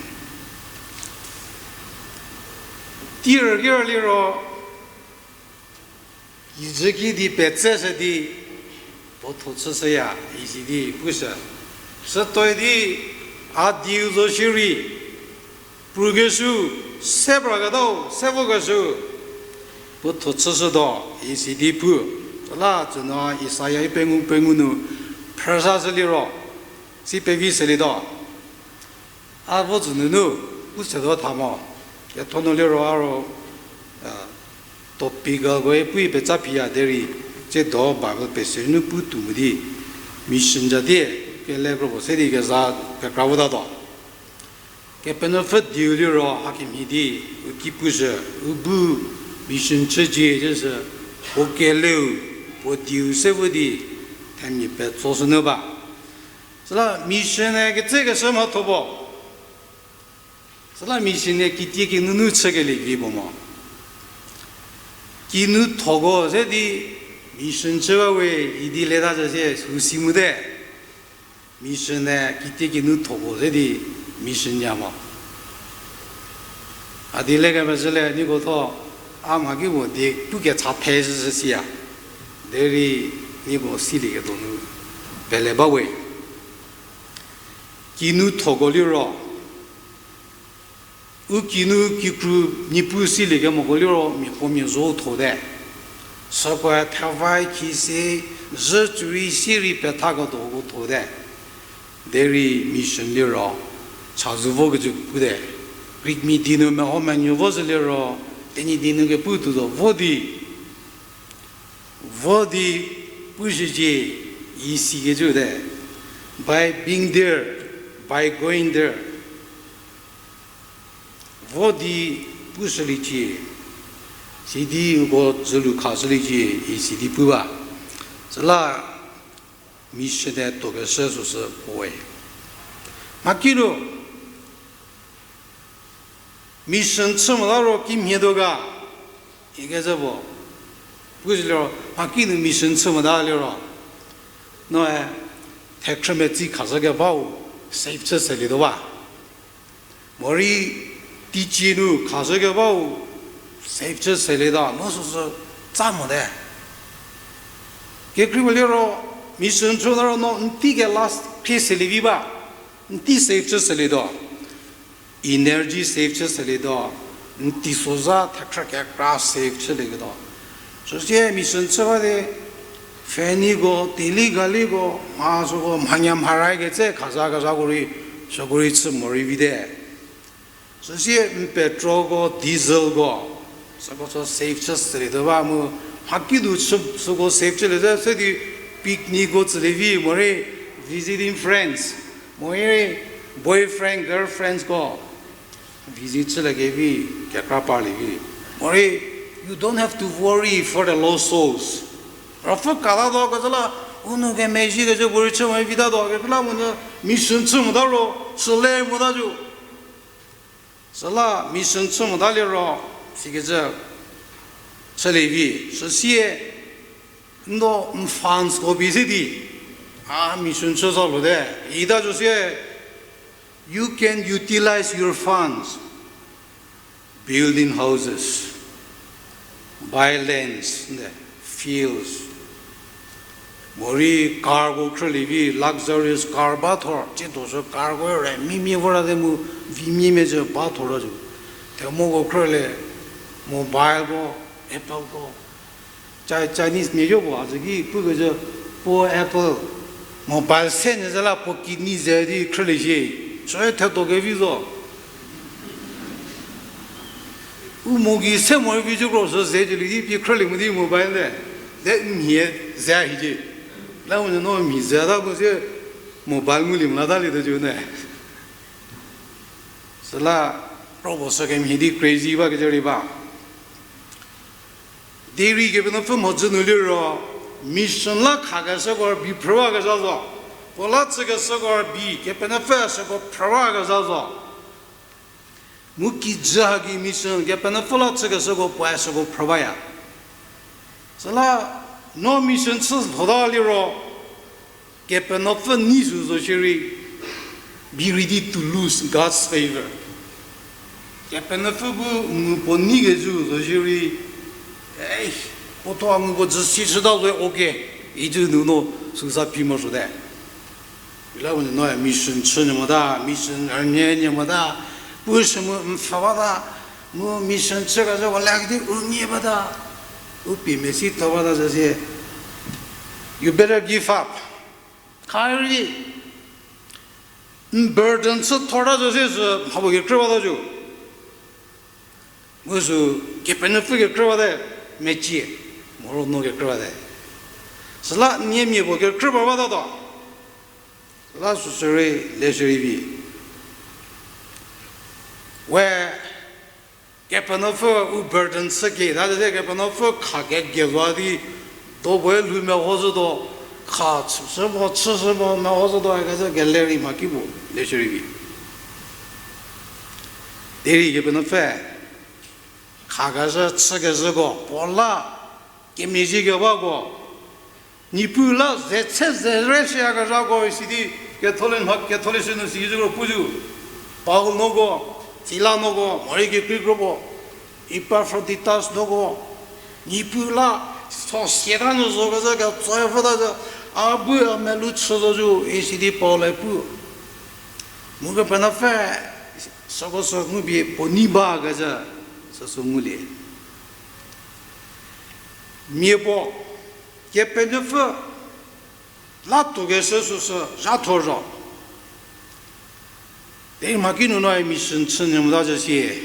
Tirüki liro, kijü ki di petseshü di, puo tho chüshüya, isi di pushü. Sütuoi di, a dieu zo shierei, prukeshü, se praketau, se vokeshü, puo tho chüshütuo, isi di pu. Süla tsünu Isaia pengou pengou nu, phrüzashü liro, si pevi shülietuo. A vo tsünunu, u setuo tha mo. Ketho nu liro a ro, a, topic ko e pui pecha phiya derei, tsiedo Bible passage nu pu tuo mo di, mission ja di, kele kro puo se di keza kekra votatuo. Kepenuopfü dieu liro hakemhie di, u ki pushü, u bu mission chücie zhüshü, puo keleu, puo dieu se vo di, themia petsoshünu ba. Süla mission-e ketsekeshü mhatho puo. Süla mission-e kitie kinunu chükelie vi puo mo. Kinuthoko se di mission chü ba we idi leta zhü sie sü si mote. Mission-e kitie kinuthoko se di mission ya mo. A di lekemezhü le nieko tho, a mha ki puo di pu kecha the zhüshü siya. Derei nieko silieketuo nu pele ba we. Kinuthoko liro, u kinu kikru Niepuu siliekemoko liro miapuo mia zo thote. Süko thevai khise, zhü cürei sirei pethaketuoko thote. Derei mission liro, chazou vokecü pute. Greek mia di nu meho menuo vo zhü liro, Tenyidie nu kepu tuo zo vo di, vo di pushücie, isikecü te. By being there, by going there. Vo di pushüliecie, sidi uko dzülu khashüliecie, isi di pu ba. Süla mission-e tuokeshü süsü puoe. Mhakinu, mission chü mota ro kimhie tuo ga, ikecü puo. Pu liro, mhakinu mission chü mota liro, noe, thekhrümetsi khashükebau, save chü selietuo ba. Morei teicie nu khashükebau, save chü selieta, no süsü tsa mote. Kekreipuo liro, mission chü mota ro no n tei ke last khrie selievi ba, n tei save chü selietuo. Energy save chü selietuo, n teisozha thekhrü kekra save chülieketuo. Süsie mission chü ba di, faniko, teigari ko, mha süko, mhanya mharai ketse khazakezhako rei, süko rei chü morei vite. Süsie n petrolko, dieselko, süko sü save chü selietuo ba mu, mhakidu chü süko save chülie zhü se di picnicko tsülie vi morei visiting friends, morei boyfriend, girlfriendsko visit chülie kevi, kekra parlie vi. Morei, you don't have to worry for the lost souls. Ruopfü katatuo kezhü la, u nou kemezhiekecü puorei chü mo vitatuo, kekreilamonyü mission chü mota ro, süle mota zo. Süla mission chü mota liro, sikecü chülie vi, süsie, no n funds ko bi se di, a mission chü zo lote, ita zo sie, you can utilize your funds, building houses, buy lands, fields. Morei carko khrülie vi, luxurious car ba thor, tsiedo sü carko re mimie vora te mu, vimie mecü ba thor zo. Themoko khrülie, mobileko, Appleko. Chi-, Chinese mia zo puo, a zü ki pukecü puo Apple, mobile se nyü zhü la puo kidney ze di khrülie shie. Süe thedo kevi zo. U mo gei se mo vi zhü kro sü ze jülie di pie khrülie mo di mobile te. Ze mhie ze hiecie. La mo no mhi ze ta ko se mobile ngulie mo la ta lietuo zo ne. Süla Robo sü kemhie di crazy ba kecü rei ba. Derei Kepenuopfü mhodzü nu liro, mission la khakeshüko rübei phrüwakezha zo. Puo la chükeshüko rübei, Kepenuopfü süko phrüwakezha zo. Mu kijü haki mission, Kepenuopfü la chükeshüko puoe süko phrüwaya. Süla, no mission chü lhota liro, Kepenuopfü nei sü zo shierei, be ready to lose God's favor. Kepenuopfü bu ngu puo nei kezhü zo shierei, ei, puo thuo a ngu puo zü si chüta zoe okay, icü nu no süsa phi morosuote. Ila u no mission chü nyü mota, mission rünyü nyü mota, pu sü mu n pfhü bata, mu mission chü kezhüko le kedi u nyü bata, u pie mesi tho bata zo sie, you better give up. Kha rei, n burden chü thor ta zo sie sü mhapuo kekrü bata zo. Mu sü Kepenuopfü kekrü bate, mecie, moro no kekrü bate. Süla n niemia puo kekrü ba batatuo. Süla süsü rei le shierei vi. We, Kepenuopfü u burden chü ki, ta ze Kepenuopfü kha kegelua di, do puoe lhou meho zhütuo, kha chüshü mo, chüshü mo meho zhütuo, kecü kele rei mhakipuo le shierei vi. Derei Kepenuopfü khakezhü chükezhüko, puo la kemezhie kebako, Niepuu la ze chü ze re shüyakezhako isidi, Catholic mha, Catholic nu si zhüko puo zo. Paul nuoko, Sila nuoko, morei kekrei kropuo, Epaphroditus nuoko, Niepuu la so siata nu zo kezhü ketsoe vüta zo, a bu a melou chü zo zo isidi Paul-e pu. Mu Kepenuopfü süko sü ngupie puo nei ba kezhü süsü ngulie. Mia puo, Kepenuopfü la tuokeshü süsü zha thuo zo. Derei mhaki nu no mission chü nyü mota zo sie.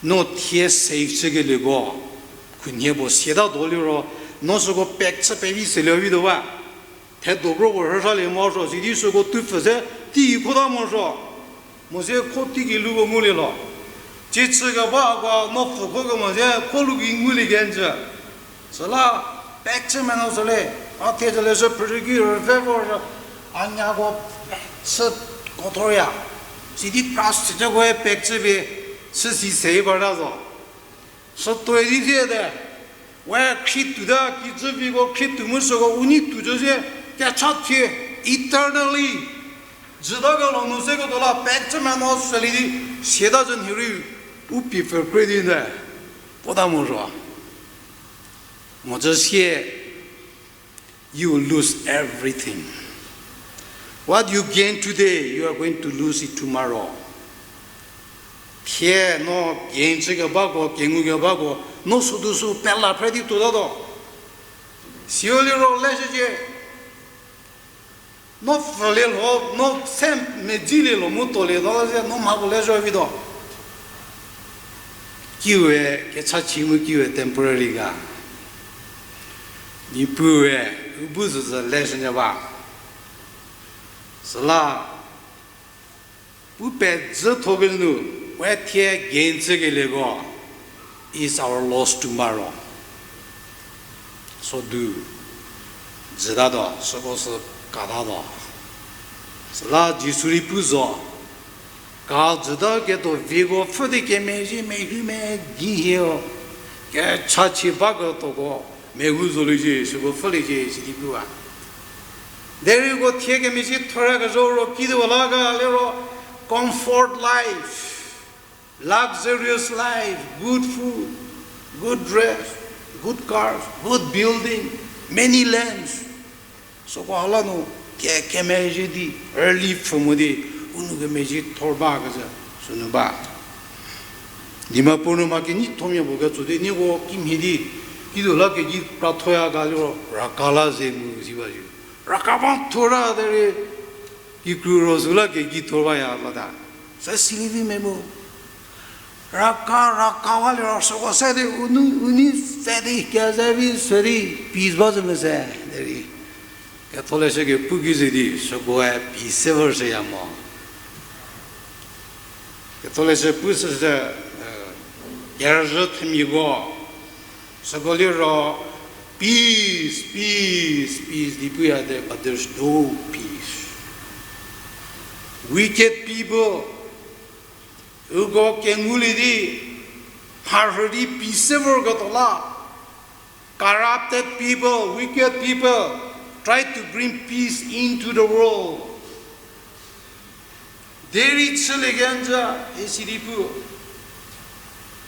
No thie save chükelieko, khunhie puo siata do liro, no süko pack chü pevi selie vituo ba. Thedo kropuo rhüshalie morosuo sidi süko tupfü se tei khota morosuo. Mo sie kho teiki luko ngulie lho. Tsie chükebako no pfü kho kemo sie kho lu ki ngulie kenjü. Süla pack chü meno süle, a thie cü leshü phrüki rüve vor, a nyako pack chü kothorya. Sidi class teacherkoe pack chüpie, chü si sei bata zo. Sütuoi di thie te, we khrie tuota kijü viko khrie tuo mu süko u nei tuo zo sie, kecha thie, eternally jüta kelho nu se ketuo la pack chü meno sülie di, siata zo nhie rei, u pie pfü kre di te, puota morosuo. Mozü sie, you lose everything. What you gain today, you are going to lose it tomorrow. Thie no gain chükebako, kengukebako, no südu sü pela phre di tuotatuo. Siu liro leshücie. No pfhülie lho, no se medzilie lho mu tuolieta la sie no mhapuo lezho vituo. Kiue kechachi mu kiue temporary ga. Niepuue u bu züzü leshünyü ba. Süla pu pezhü thokenu, we thie gain chükelieko, is our loss tomorrow. Sodu, jütatuo, süko sü katatuo. Süla Jisu rei pu zo, ka jüta ketuo viko pfhü di kemezhie mehü me di hieo, kechachi baketuoko, mehou zoliecie, süko pfhüliecie, sidi pu ba. Derei uko thie kemezhie thoryakezhau ro kidiwa la ga liro, comfort life, luxurious life, good food, good dress, good cars, good building, many lands. Süko ha la nu ke, kemezhie di, early pfhü mo di, u nou kemezhie thor bakecü, sünu ba. Dimapur nu mha keneithomia puo ketso di, nieko kimhie di, kidiwa la kedi kra thoya ga liro, raka la ze mu si ba zi. Raka ba thora derei, kikru ro süla kedi thor baya lata. Sü sili vi me mu. Raka, raka wa liro süko se di u nou, u nei se di, keze vi se di, peace ba zü mese, derei. Ketholeshü kepu ki ze di, sükoe peace se vor shüya mo. Ketholeshü pu süsü, kerüzhü themiako, süko liro, peace, peace, peace di puya de, but there's no peace. Wicked people, uko kengulie di, mharhü di peace se vorketuo la, corrupted people, wicked people try to bring peace into the world. Derei chülie kenjü, isi di pu.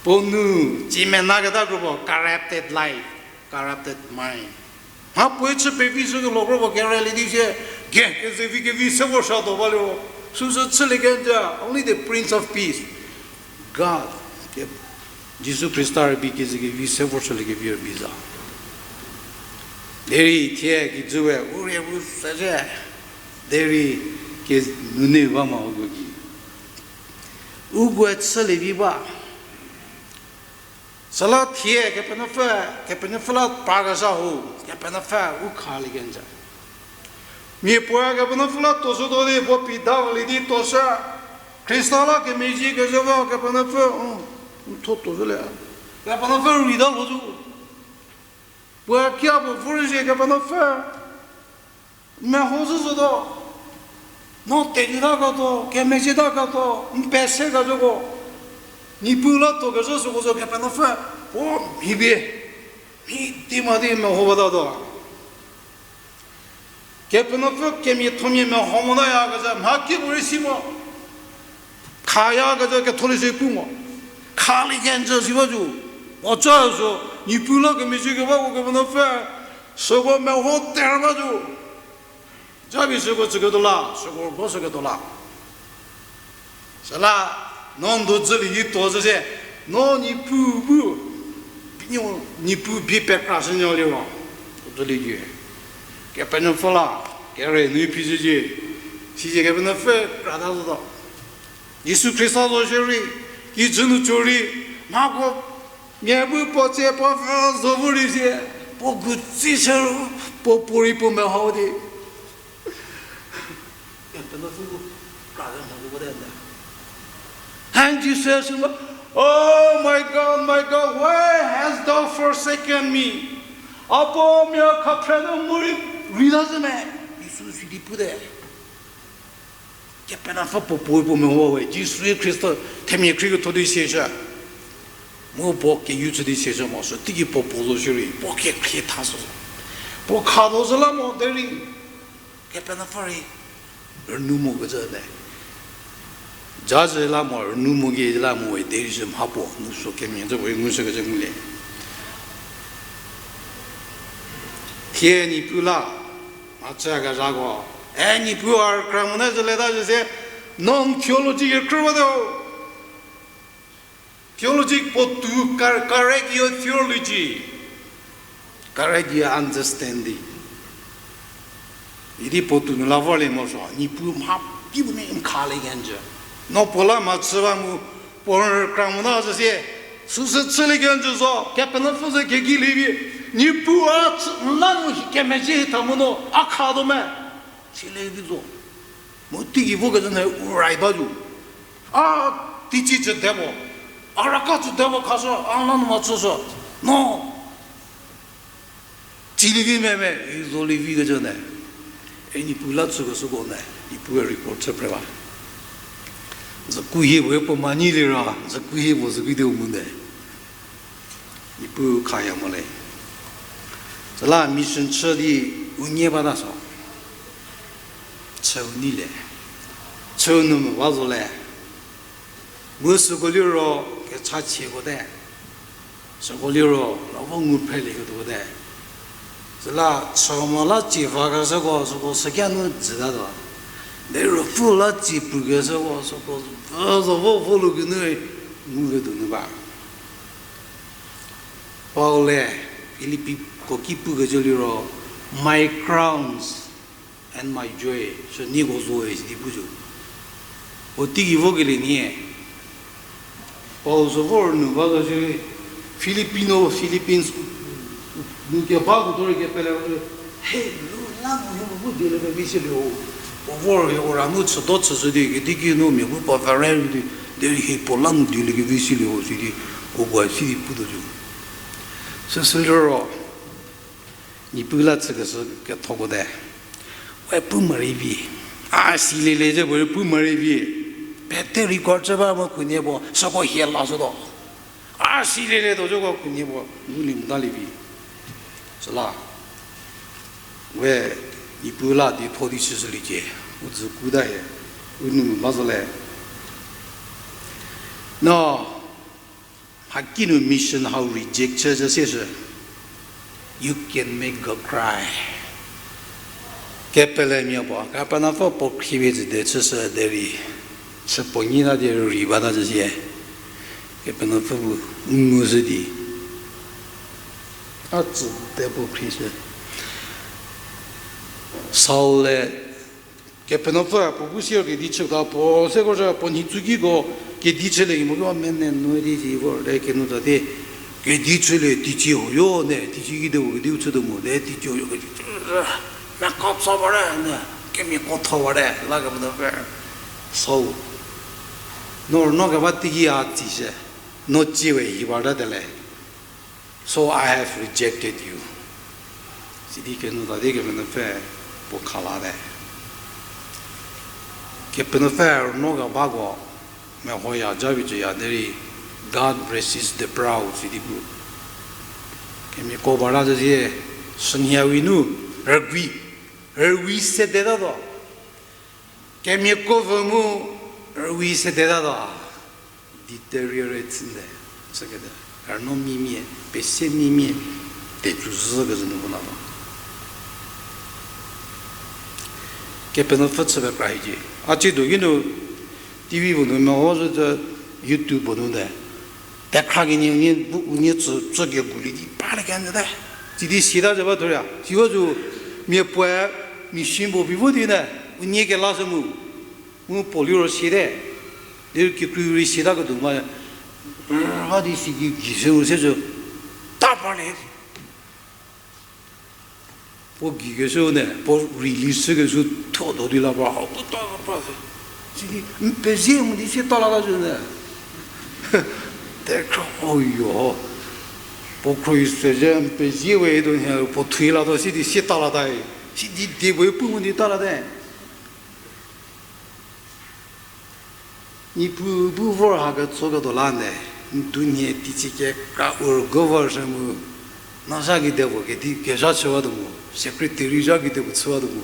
Puo nu, tsiemena keta kropuo, corrupted life, corrupted mind. Mha puoe chü pevi shükelie kropuo kerelie di sie, ke, kezevi kevi se vor shütuo ba liro. Süsü chülie kenjü, only the Prince of Peace, God, ke, Jisu Khrista rübei kezekevi se vor shüliekevi rübei za. Derei thie kijüwe, u rie u sezhie. Derei kenunu ba mo uko ki. Ukoe chülie vi ba. Süla thie Kepenuopfü, Kepenuopfü la prakezha ho, Kepenuopfü u khalie kenjü. Mia puoe Kepenuopfü la tuoshütuo di puo pie dalie di tuoshü. Khrista la kemezhie kezhü ba Kepenuopfü, u, n tho tuoshülie. Kepenuopfü rei da lho zo. Puoe kia puo vorei sie Kepenuopfü meho zhü zotuo. No telietaketuo, kemezhie taketuo, n pese kezhüko. Niepuu la tuo kezhü süko zo Kepenuopfü, puo mhi pie, mhi di ma di meho batatuo. Kepenuopfü kemiathomia meho motayakecü mha kipuorei si mo. Khayakezhü Ketholeshü pu mo. Khalie kenjü si ba zo. Puo ca zo, Niepuu la kemezhie kebako Kepenuopfü, süko meho ter ba zo. Japie süko tsüketuo la, süko bo shüketuo la. Süla, no n do dzülie di tuo zhü sie, no Niepuu bu, bi-, Niepuu bie pekrashünyü liro, dzülie di. Kepenuopfü la, kere nu phi zhü di, sisie Kepenuopfü krata zotuo. Jisu Khrista zo shierei, kijü nu tsorei, mhako mia bu puo tsie puo pfü zo vorei sie, puo gu tsi shü, puo puorei puo meho di. Kepenuopfü bu krata mhako bate nde. Han Jisu sü mo, Oh my God, my God, why hast thou forsaken me? Apuo, mia khaphre nu morei rei ta zhü me? Jisu sidi pute. Kepenuopfü puo puorei puo meho we, Jisu Khrista themia khrieketho di sieshü. Mu puo keyu chü di sieshü mo, sü teiki puo puo zo shierei, puo kekhrie tha sü. Puo kha tuo zhü la mo derei, Kepenuopfü rei rünou mokecü le. Jazhü la mo, rünou mo ki la mo we derei sü mha puo, nu sü kemhie zhü puorei ngushükecü ngulie. Thie Niepuu la, a chükezhako, e Niepuu a rükra mo ne zhü leta zhü sie, no n theology kekrü bate ho. Theology puo tu, correct your theology, correct your understanding. Idi puo tu nu la vorlie mo zo, Niepuu mha kipuo ne n khalie kenjü. No puo la mha chü ba mu, puo rükra mo na zhü sie, süsü chülie kenjü zo, Kepenuopfü ze kekilie vi, Niepuu a chü, n la nu kemezhie tha mo no, a khatuo me. Silie di zo. Mu teiki vokecü ne u rai ba zo. A teicie chü de mo. A raka chü de mo khashü, a la nu mha chüshü. No. Tsilie vi me me, i zolie vikecü ne. E Niepuu la chükeshüko ne, Niepuu record chü phre ba. Züku hie puoe puo manyi liro, züku hie puo züku di u mu ne. Niepuu khaya mo le. Süla mission chü di unie bata so. Chüu nyi le. Chüu nu mo ba zo le. Mu süko liro kecha chieko te. Süko liro lavo ngu phrelieketuo te. Süla chü mo la tsie vakeshüko süko sükia nu jütatuo. Derei vo la tsie pukeshüko süko zo vo vo lu kinu nguketuo nu ba. Paul-e Filippiko ki pukecü liro, My crowns and my joy, sü nieko zoe sidi pu zo. Puo teiki vokelie nie. Paul sü vor nu ba zo shierei, Filipino, Philippines nu kebako tuo rei kepele, he, nu la nu hie bu dieliekevi shülie ho. Puo vor hie ura nu chüdo chüshü di, kedi ki nu mia bu puo vere di, Derei hie puo la nu dieliekevi silie ho sidi, uko sidi putuo zo. Süsü liro, Niepuu la chükeshü kethokote. We pu morei vi. A siliele ze puorei pu morei vi. Pete record chü ba mo khunhie puo, süko hie lashütuo. A siliele tuo zoko khunhie puo, ngulie motalie vi. Süla, we, Niepuu la di tho di chüshüliecie, u dzü kuta hie, u nou ba zo le. No, hakinu mission hau reject chü zhü sieshü, you can make God cry. Kepelemia puo, Kepenuopfü puo khriepie zhü de chüshü derei, chü puo nyi ta di rei bata zhü sie, Kepenuopfü bu ngushü di, a tsü te puo khrieshü. Saul-e Kepenuopfü puo bu sier kedi chüta puo, seko zhü puo nhicukieko kedi chülie mo ki, mene nu di zi vor le kenu ta di, kedi chülie teicie huoyo ne, teicie ki de u kediu chütuo mo de, teicie huoyo kedi, mekotso ba re ne, kemiako tho ba re, la Kepenuopfü. Saul, no, no keba teiki a tsishü, no cie we hi ba ta tele. So I have rejected you. Sidi kenu ta di Kepenuopfü puo khalate. Kepenuopfü no kebako mehoya ja vi cüya derei, God resists the proud sidi pu. Kemiako ba ta zhü sie, shünhie we nu, rügei, rügei sedetatuo. Kemiako vü mu, rügei sedetatuo. Deteriorate chü nde, chükete. Rüno mimia, pese mimia, tecü zhü kezhü nu bu la ba. Kepenuopfü chü pekra hiecie. A tsiedo ki nu, TV puo nu meho zhü, YouTube puo nu te. Tekhra kenie unie bu unie tsü, tsü kebu li di ba le kenjüte. Sidi siata zhü ba thuo ria. Siwa zhü mia puoe mission puo pie vo di ne, unie kelashü mu. Mu puo liro siate. Derei kikru rei siata ketuo ma, ha di sidi gei se mu se zhü, ta parlie. Puo gei keshü ne, puo release chükeshü thuo do di la par, hau ta la par se. Sidi, n pezie mo di siata lata zhü ne. Tekhra, oyo. Puo khro-i se zhü, n pezie we do nhie, puo thuo latuo sidi siata lata. Sidi die puoe pu mo di ta late. Niepuu bu vor ha ketsoketuo la nde, n dunhie teicie kekra u rügo vor shü mu, no zha kedipuo kedi kezha chüwatuo mu, secretary zha kedipuo chüwatuo mu,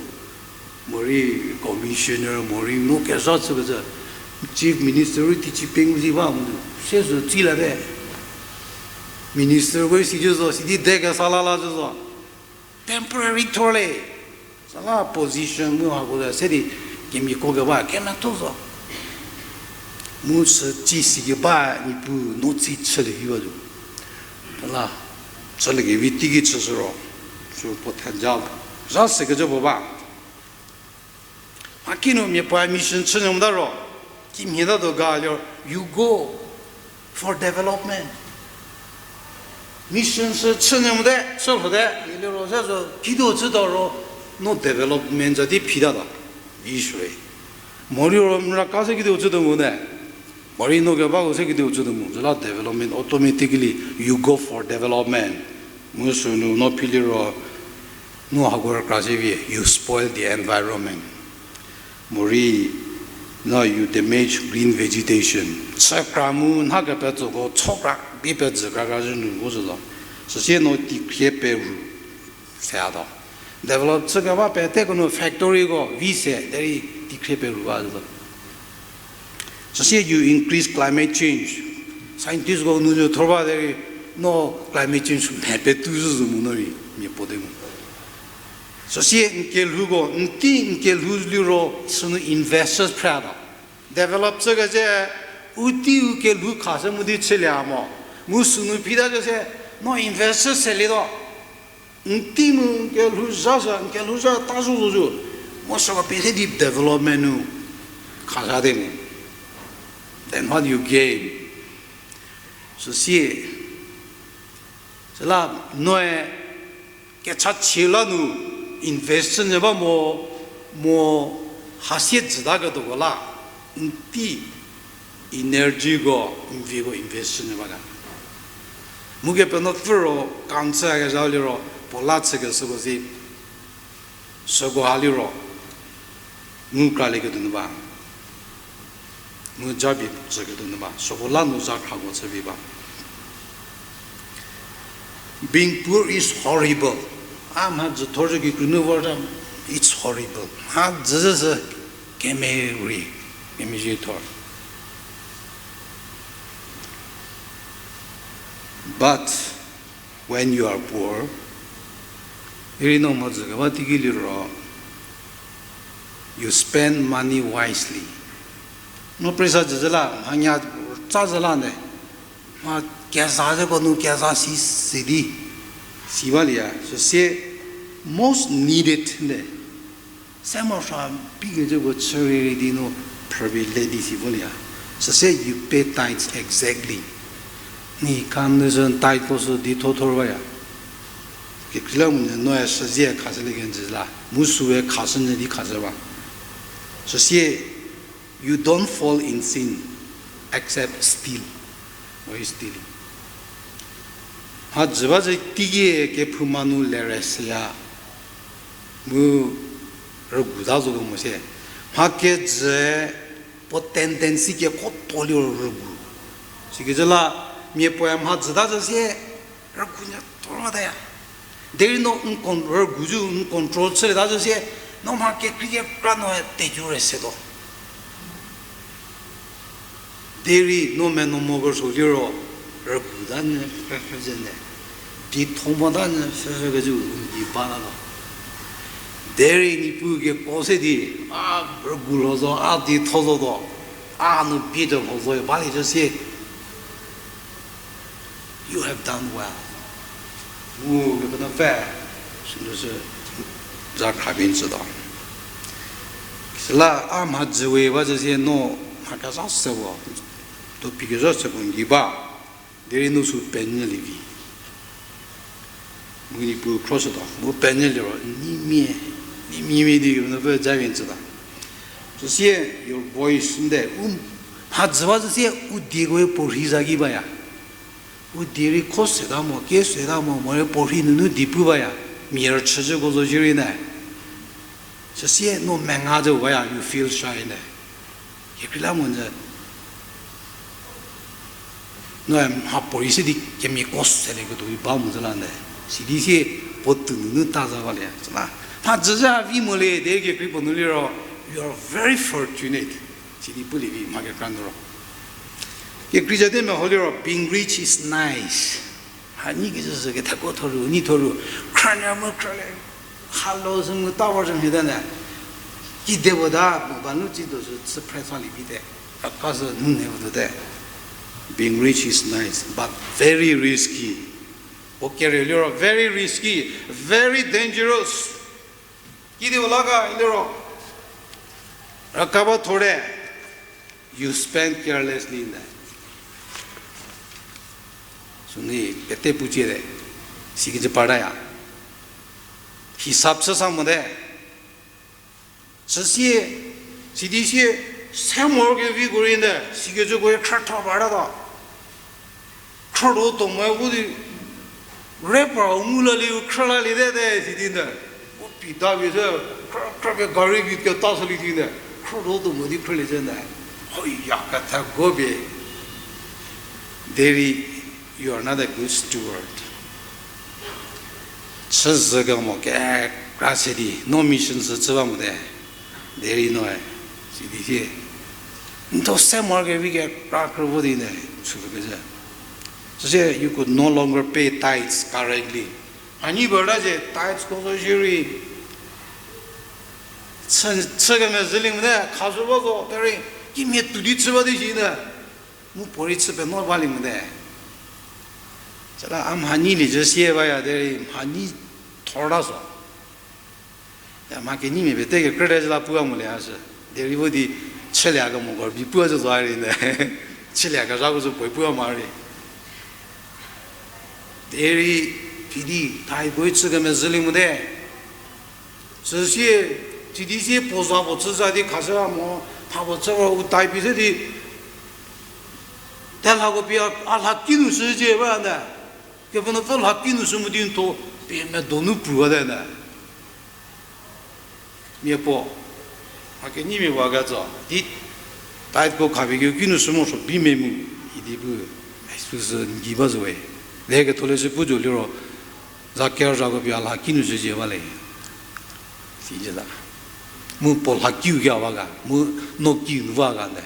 morei commissioner, morei no kezha chükecü, chief minister rei teicie pengou zi ba mu, se sü tsi late. Ministerko sidi zo, sidi de kesa la la zo. Temporary thor le. Süla position mu hako le se di kemiako keba kemetho zo. Mu sü tsi si keba Niepuu no tsi chülie vi ba zo. Süla, chüliekevi teiki chüshü ro, sü puo thenja, zha sekecü puo ba. Mhakinu mia puoe mission chünyü mota ro, kimhie tatuo ga liro, you go for development. Mission sü chünyü mote, chülhote, liro se zo, kido chütuo ro, no development za di phitatuo, vi shürei. Morei ro mra ka se kido chütuo mo ne, morei no kebako se kido chütuo mo, süla development automatically, you go for development. Mu sünu no phi liro, no hako rükra se vi, you spoil the environment. Morei, no you damage green vegetation. Chükra mu nha kepetsoko chokra, bi pezhü krakra zhü nu vo zhü zo. Süsie no teikhrie peru, se a do. Develop chü keba peteko nu factoryko vi se, derei teikhrie peru ba zhü zo. Süsie you increase climate change. Scientistko nu zhü thor ba derei, no climate change mhe petu zhü zo mu no rei, mia puo te mu. Süsie n kelhouko, n tei n kelhou liro, sünu investors phre a do. Develop chükecü, u tei u kelhou khashü mu di chülie mo. Mu sünu phita zhü se, no investors selietuo. N tei mu n kelhou zha sü, n kelhou zha ta zo zo zo. Mo süko pie se di development nu khashü te mu. Then what you gain? Süsie, süla noe kechachie la nu invest chünyü ba mo, mo hasie jütaketuoko la, n tei Energyko, mviko invest chü nyü ba ga. Mu kepenuopfü ro kam chü kezha liro, puo la chükeshüko si, süko ha liro, ngu kralieketuo nu ba. Mu japie tsüketuo nu ba. Süko la nu za khrako chü vi ba. Being poor is horrible. A mha dzü thor zhü kikru nu vorta, it's horrible. Mha dzü zhü sü kemerei, kemezhie thor. But when you are poor, irei no mha dzü keba teiki liro, you spend money wisely. No presa jü zhü la, mha nya tsa zhü la ne, mha keza zhüko nu keza si si di, si balieya, süsie most needed ne. Se morosuo pikecüko chü rei rei di nu phrüpie le di si volieya. Süsie you pay tithes exactly. Ni kha nu sü titheko sü di tho thor baya. Kekreilamonyü noe süzie khashülie kenjü la, mu süe khashünyü di khashü ba. Süsie, you don't fall in sin except steal. Why stealing? Mha dzü ba zhü teikie kephouma nu lere süya. Mu rügu ta zo mo se. Mha kejü puo tendency kekuo tuo liro rügu. Sikecü la mia puoe mha dzü ta zhü sie rügu nyü tuo bataya. Derei no n con-, rügu zhü n control chülie ta zhü sie, no mha kekrei kekra noe teju re se tuo. Derei no meno mo kerüsuo liro, rügu ta nyü pfhüpfhü zhü ne, di tho mo ta nyü pfhüpfhü kecü n di ba ta tuo. Derei Niepuu kekuo se di, a rügu lho zo, a di tho zo tuo, a nu bie tuo lho zo balie zhü sie. You have done well. Mu, kepenu pfü, sünu sü za khrapie n tsütuo. Süla a mha dzüwe ba zhü sie no mha kezha se vo, to phi kezha se vo n di ba, derei no sü penyülie vi. Mu Niepuu khroshütuo, mu penyülie ro, n neimia, n neimia di kepenu pfü za vi n tsütuo. Süsie, your voice n de, u mha dzü ba zhü sie u dieko puorhi za ki baya. U die rei kho seta mo, kie seta mo, morei puorhi nunu di pu baya. Mia rüchü zhüko zo shierei ne. Süsie no menga zhü baya, you feel shy ne. Kekreilamonyü noe mha puorei se di kemiako selieketuo ba mo zhü la ne. Sidi sie puo tou nunu ta za balie. Süla mha dzü zha vi mo le, derei kekrei puo nu liro, you are very fortunate. Sidi pulie vi mha kekra nu ro. Kekrei zha te meho liro, being rich is nice. Hanyi kezhü sü kethako thoru, nyi thoru, khrünyü mu khrülie, halo sü mu ta vor sü mhie te ne. Kide puo ta, mu ba nu tsituo sü chü phre salie vi te. Aka sü nu ne puo tuo te. Being rich is nice, but very risky. Puo kere liro very risky, very dangerous. Kidi puo la ga liro, raka ba thor te, you spend carelessly ne. Sünu pete pucie te, sikecü partaya. Hisap chü sa mo te. Süsie, sidi sie, se morokevi ko rei ne, sikecüko khrütho partatuo. Khrütuo tuo mo vo di, rapper u ngu lalie, u khrü lalie te te, sidi ne. U pita vi se, khrü, khrüpie gari vi keta salie di ne. Khrütuo tuo mo di khrülie zhü ne. Hoya kethako pie. Derei, you are not a good steward. Chüzhü kemo kekra se di, no mission sü chü ba mo te. Derei noe, sidi sie. N thuo se morokevi kekra khrü vo di ne, chüpie kezhü. Süsie, you could no longer pay tithes correctly. Hanyi puo ta ze tithes ko zo shierei. Chü, chü kemezhülie mo te, khashü ba zo, derei, kimhie tou di chü ba di shi ne. Mu puorei chü penuo balie mo te. Süla a mhanyi lie zhü sie baya derei mhanyi thor ta zo. Ya mha kenyimia pete kekrüte zhü la pua mo le a sü. Derei vo di chülie kemoko rei pua zhü zo a rei ne. Chülie kezhako sü puoe pua mo rei. Derei sidi tithe ko chü kemezhülie mo te. Süsie, sidi sie puo za puo chü za di khashü mo, mha puo chü ro u tithe pie se di, Telhako pie a, a lhaki nu shücie ba ne. Kepenuopfü lhaki nu shü mu di n tho pie medonu pruwate ne. Mia puo, a kenyimia wa ketso di titheko khapie kikinu shü morosuo bi me mu idi pu, süsü n gei ba zo we. Le ketholeshü pu zo liro, za kezhako pie a lhaki nu shücie ba le. Sicü ta. Mu puo lhakiu ki a ba ga, mu no kiu nu ba ga ne.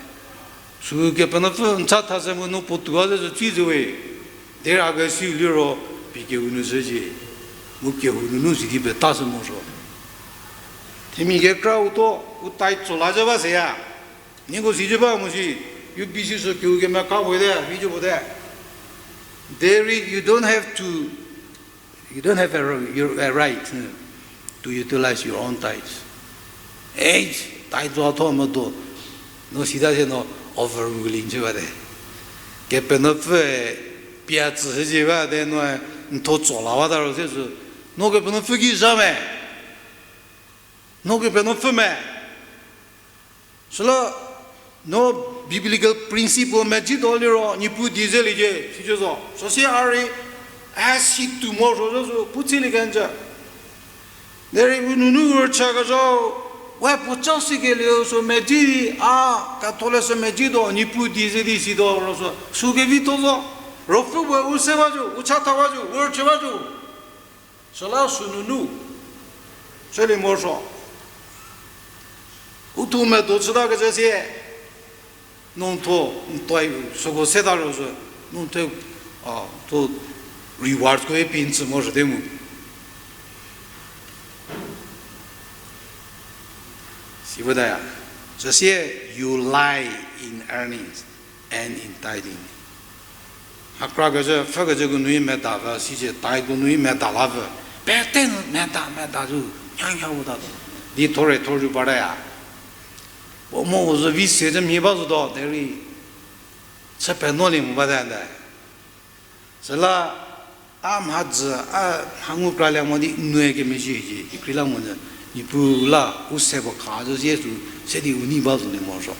Sü Kepenuopfü n cha thashü mu no puo tuo a ze zo tsi zo we. Derei a kesiu liro, pie kehou nu shücie. Mu kehou nunu sidi peta shü morosuo. Themia kekra u to, u tithe tso la zhü ba seya. Nieko sicü ba mo shi, U B C sü kehou kemeka puo te, vi zhü puo te. Derei you don't have to, you don't have a, your, a right, mm, to utilize your own tithes. E, tithe zo tho mo do. No sita se no overruling chü bate. Kepenuopfü pie tsü se ji bate no, n tho tso la bata ro se sü. No Kepenuopfü ki zha me. No Kepenuopfü me. Süla no biblical principle medzi do liro, Niepuu die zeliecie, sicü zo. Süsie a rei, a si tuo morosuo zo sü, pu tsilie kenjü. Derei u nunu rücha kezha, we puoca sikelieu sü medzi di, a, ketholeshü medzi do, Niepuu die ze di si do ro sü, sü kevitho zo. Ruopfü we u se ba zo, u chatha ba zo, u rüchü ba zo. Süla sünunu, chülie morosuo. U thuo medo chüta kecü sie, no thuo, n toi, süko seta ro sü, no thuo, a, thuo rewardko e pie n tsü morosuote mu. Si bata ya, süsie, you lie in earnings and in tithing. Hakra kecü, pfhü kecüko nu i meda pfü, sicü titheko nu i meda la pfü. Pete nu meda, meda zü, nyanya vota to. Di thor-e thor zhü bata ya. Puo mo u zü vi se zhü mhie ba zotuo, derei chü penuolie mo bate nde. Süla, a mhadzü, a mha ngu kralie mo di n nue kemezhie hie, ikreilamonyü, Niepuu la, u se puo kha zhü sie sü, se di u nei ba zolie morosuo.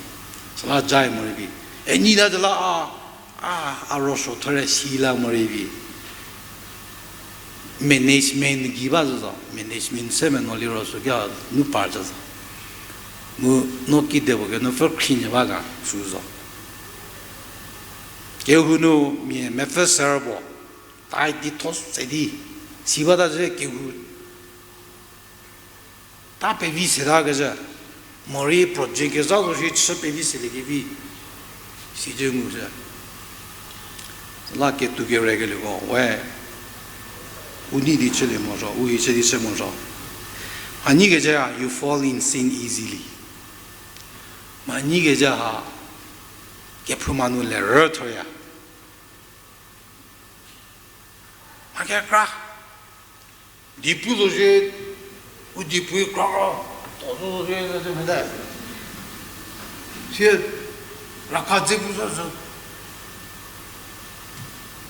Süla jai morei vi. E nei ta zhü la a, a, a rüsuo thorei si la morei vi. Management gei ba zhü zo, management se menuo liro sü ki a nu par zhü zo. Mu no kide puo ke no pfü khrinyü ba ga sü zo. Kehou nu mia mepfü serü puo, tithe di tho se di, si bata zhü kehou ta pevi seta kezhü, morei project kezha zo shi chü pevi selie kevi, sicü ngu zhü. La ketou kerekelieko we, u nei di chülie morosuo, u hi chü di chü morosuo. Mhanyi kecü ha, you fall in sin easily. Mhanyi kecü ha, kephouma nu lerü thoya. Mha kekra. Dipu zo shie, u dipu kra kra, to zo zo shie, zo zo mete. Sie, rakha dze pu zo zo.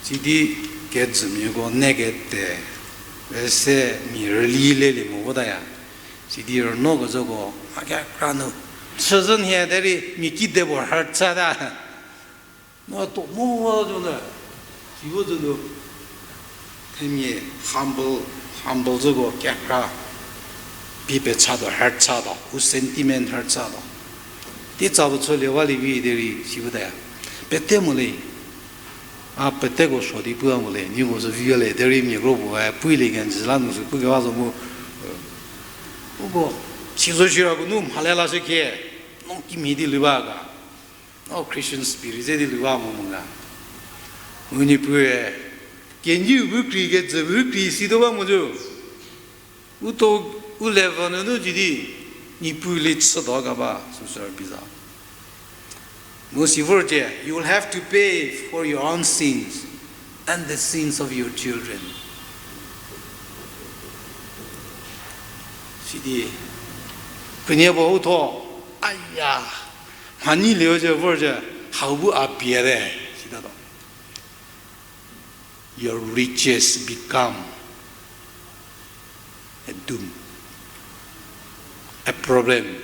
Sidi kejümiako ne kete, se mia rüli lelie mo votaya. Sidi rüno kezhüko, mha kekra nu. Chüzhü nhie derei mia kidepuo rhüchata. No to mo zo ne, si vo zo nu, themia humble, humble zoko kekra, pie pechatuo, rhüchatuo, u sentiment rhüchatuo. Tei tsa puo chülie walie vi derei si votaya. Pete mo le, a peteko suo di pua mo le, nieko sü viya le, derei mia kro puoe pulie kenjü la nu sü pukewa zo mu, uko, si zo shirako nu mhale lashükhie, no kimhie di lü ba ga. O Christian spirit ze di lü ba mo mo ga. U Niepuue, kenyiu bu krei, kejü bu krei, situo ba mo zo. U to, u level nunu ji di, Niepuu lie chütuo ga ba, süsü rübei za. Mu si vorcie, you will have to pay for your own sins and the sins of your children. Sidi, khunhie puo u tho, aya, mhanyi lieu ze vor ze, hau bu a pie te, sitatuo. Your riches become a doom, a problem.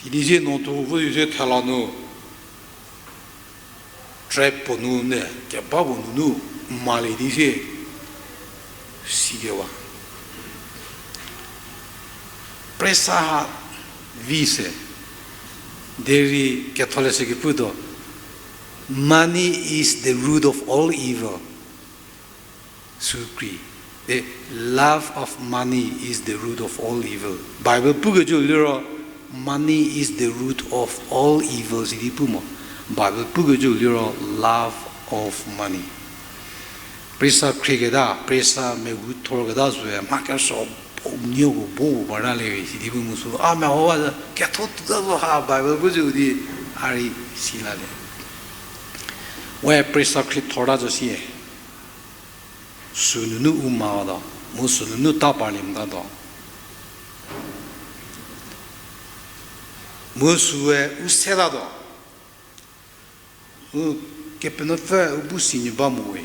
Si Di sie no tuo vo di sie thela nu, trap puo nu ne, keba puo nunu, malie di sie, sikewa. Presa ha vi se, derei ketholeshü ki putuo, Money is the root of all evil. Sükri. The love of money is the root of all evil. Bible pukecü liro, Money is the root of all evil, sidi pu mo. Bible pukecü liro, love of money. Presa khrieketa, presa mehuthorketa sü, mha kesuo, nieko bo bata le, sidi pu mu sü, a mehowa, ketho tuta zo ha, Bible pukecü di, a rei si la le. We presa khriethorta zo sie. Sünunu u matuo, mu sünunu ta parlie motatuo. Mu süe u setatuo. U Kepenuopfü u bu sinyü ba mo we.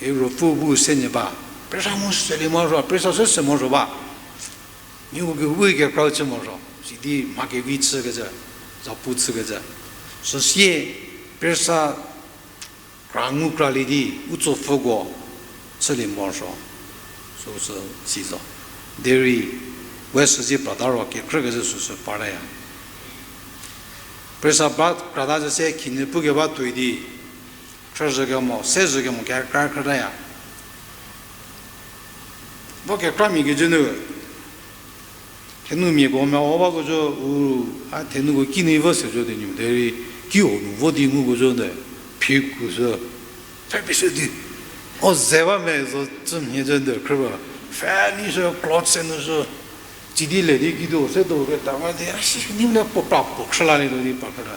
E Ruopfü bu u senyü ba. Presa mu selie morosuo, presa se se morosuo ba. Nieko kehoupuorei kekra chü morosuo. Sidi mha kevi chükecü, zapu chükecü. Süsie, presa kra ngu kralie di, u tsopfüko chülie morosuo. Süsü si zo. Derei, we süsie prata ro kekhrükecü süsü partaya. Presa ba krata zhü se khinhie pukeba tuoi di, khrüzhükemo, sezhükemo kekra khrütaya. Vo kekramia kecü nu, thenumiako meho bakecü, u, a thenuko kinu vo se zo di nu, derei kiho nu vo di nguko zo de, phiku sü, pfhe pie sü di, o ze ba me zo cü mhie zo de khrü ba, pfhe ni sü, cloth se nu sü, ci di le di kido se do keta ma di, a si ni le puo pra puo khrülalietuo di pa khrüta.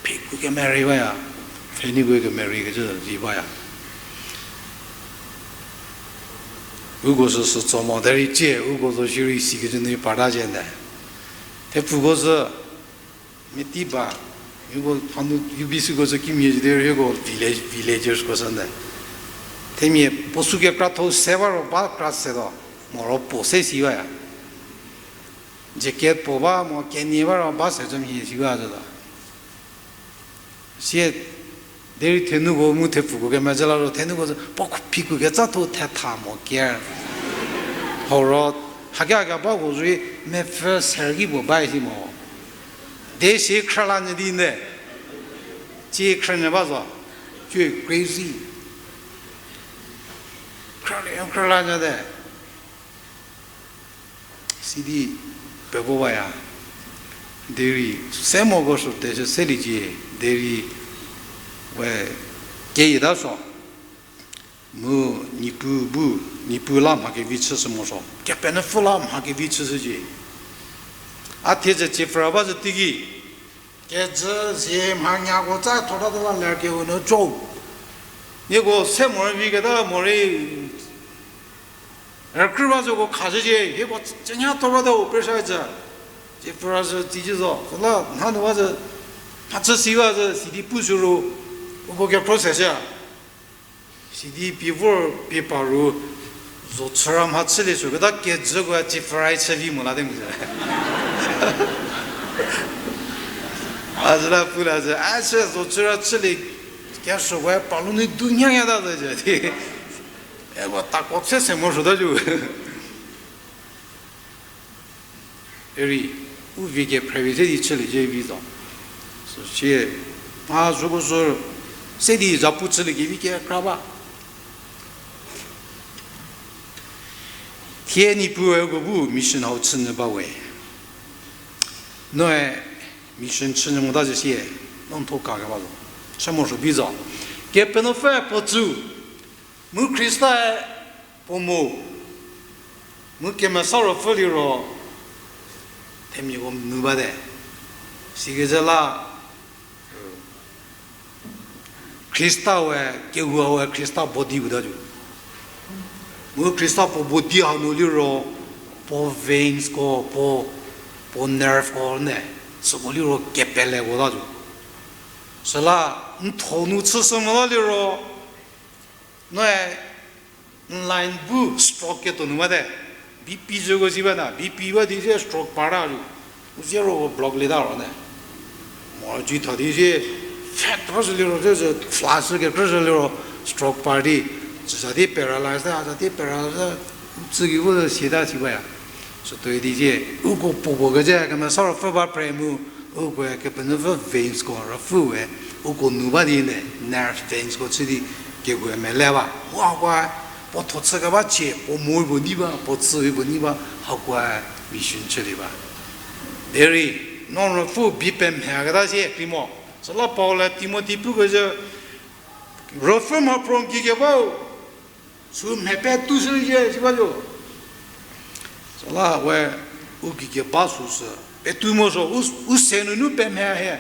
Phiku kemerei baya, pfheniko kemerei kecü zi baya. Uko sü sü tso mo derei cie, uko zo shierei sikecü nu parta cie nde. Thepfuko sü, meti ba, uko hanu U B Cko sü kimia zie derei uko village, villagersko sü nde. Themia puo sü kekratho se ba ro ba kra setuo, moro puo se si baya. Jacket puo ba mo kenie ba ro ba se cü mhie si ba zhütuo. Sie, derei thenuko mu thepfuko kemezhü la ro thenuko sü, puo phiku kecatho thetha mo ker. Horo, haki haki bako zorei, mepfü ser ki puo ba isi mo. De si khrülanyü di nde. Ci khrünyü ba zo. Cü crazy. Khrülie, khrülanyü te. Sidi pevo baya. Derei, se moko sü te sü seliecie, derei, we, keyie ta so. Mu Niepuu bu, Niepuu la mha kevi chüshü morosuo. Kepenuopfü la mha kevi chüshücie. A thiedzü tsiepfhü ba zhü teiki. Kejü zie mhanyako tsa thorta la ler kehou nu cho. Nieko se morei vi keta morei rükrü ba zhüko khashücie, hieko cünya thorta u pressure tsü. Tsiepfhü zhü tsücie zo, süla nhanu ba zhü, mhachü si ba zhü, sidi pu sü ro, uko kekro seshü. Sidi pie vor pie pa ro, zo chüra mhachülie sü keta kejüko tsiepfhü chü vi mo la te mo zhü. A zhü la pu la zhü, a se zo chüra chülie, kesuoko palu nu du nyanyata zhü di. Eko tako se se morosuota zhü. Eri, u vie kephrüpie se di chüliecie vi zo. Süsie, mha zhüko sü, se di zapu chüliekevi kekra ba. Thie Niepuue uko bu mission hau chünyü ba we. Noe mission chünyü mota zhü sie, no n tho kakeba zo. Se morosuo vi zo. Kepenuopfü puo tsü, mu Khrista-e puo mo, mu Kemesa Ruopfü liro, themiako nu bate. Sikecü la, Khrista we, kehou we Khrista body puta zhü. Mu Khrista puo body hanu liro, puo veins ko, puo, puo nerve ko ne, süko liro kepeleko ta zhü. Süla, n tho nu chüshü mota liro, noe, n line bu stroke ketuo nu bate. B P zhüko si bana, B P ba di se stroke para zhü. U zero block leta ro ne. Mo ju tha di sie, fat ro sü liro, se sü flash kekrü sü liro, stroke party, süsa di paralyze ta, sa di paralyze ta, tsü ki bu siata si baya. Sütuoi di sie, uko puopuo kecü, kemesa ruopfü ba pray mu, uko Kepenuopfü veins ko, ruopfü we, uko nu ba di ne, nerve veins ko chü di, kehou mele ba. Wa kwa, puo tho chü keba chie, puo mo puo ni ba, puo tsü puo ni ba, hakoe mission chülie ba. Derei, no ruopfü bi pemhie keta sie, Timo. Süla Paul-e Timothi pukecü, ruopfü mha phrong ki kebau, sü mha petu shülie, si ba zo. Süla we, u ki keba süsü, petu mo zo, u, u se nunu pemhie hie.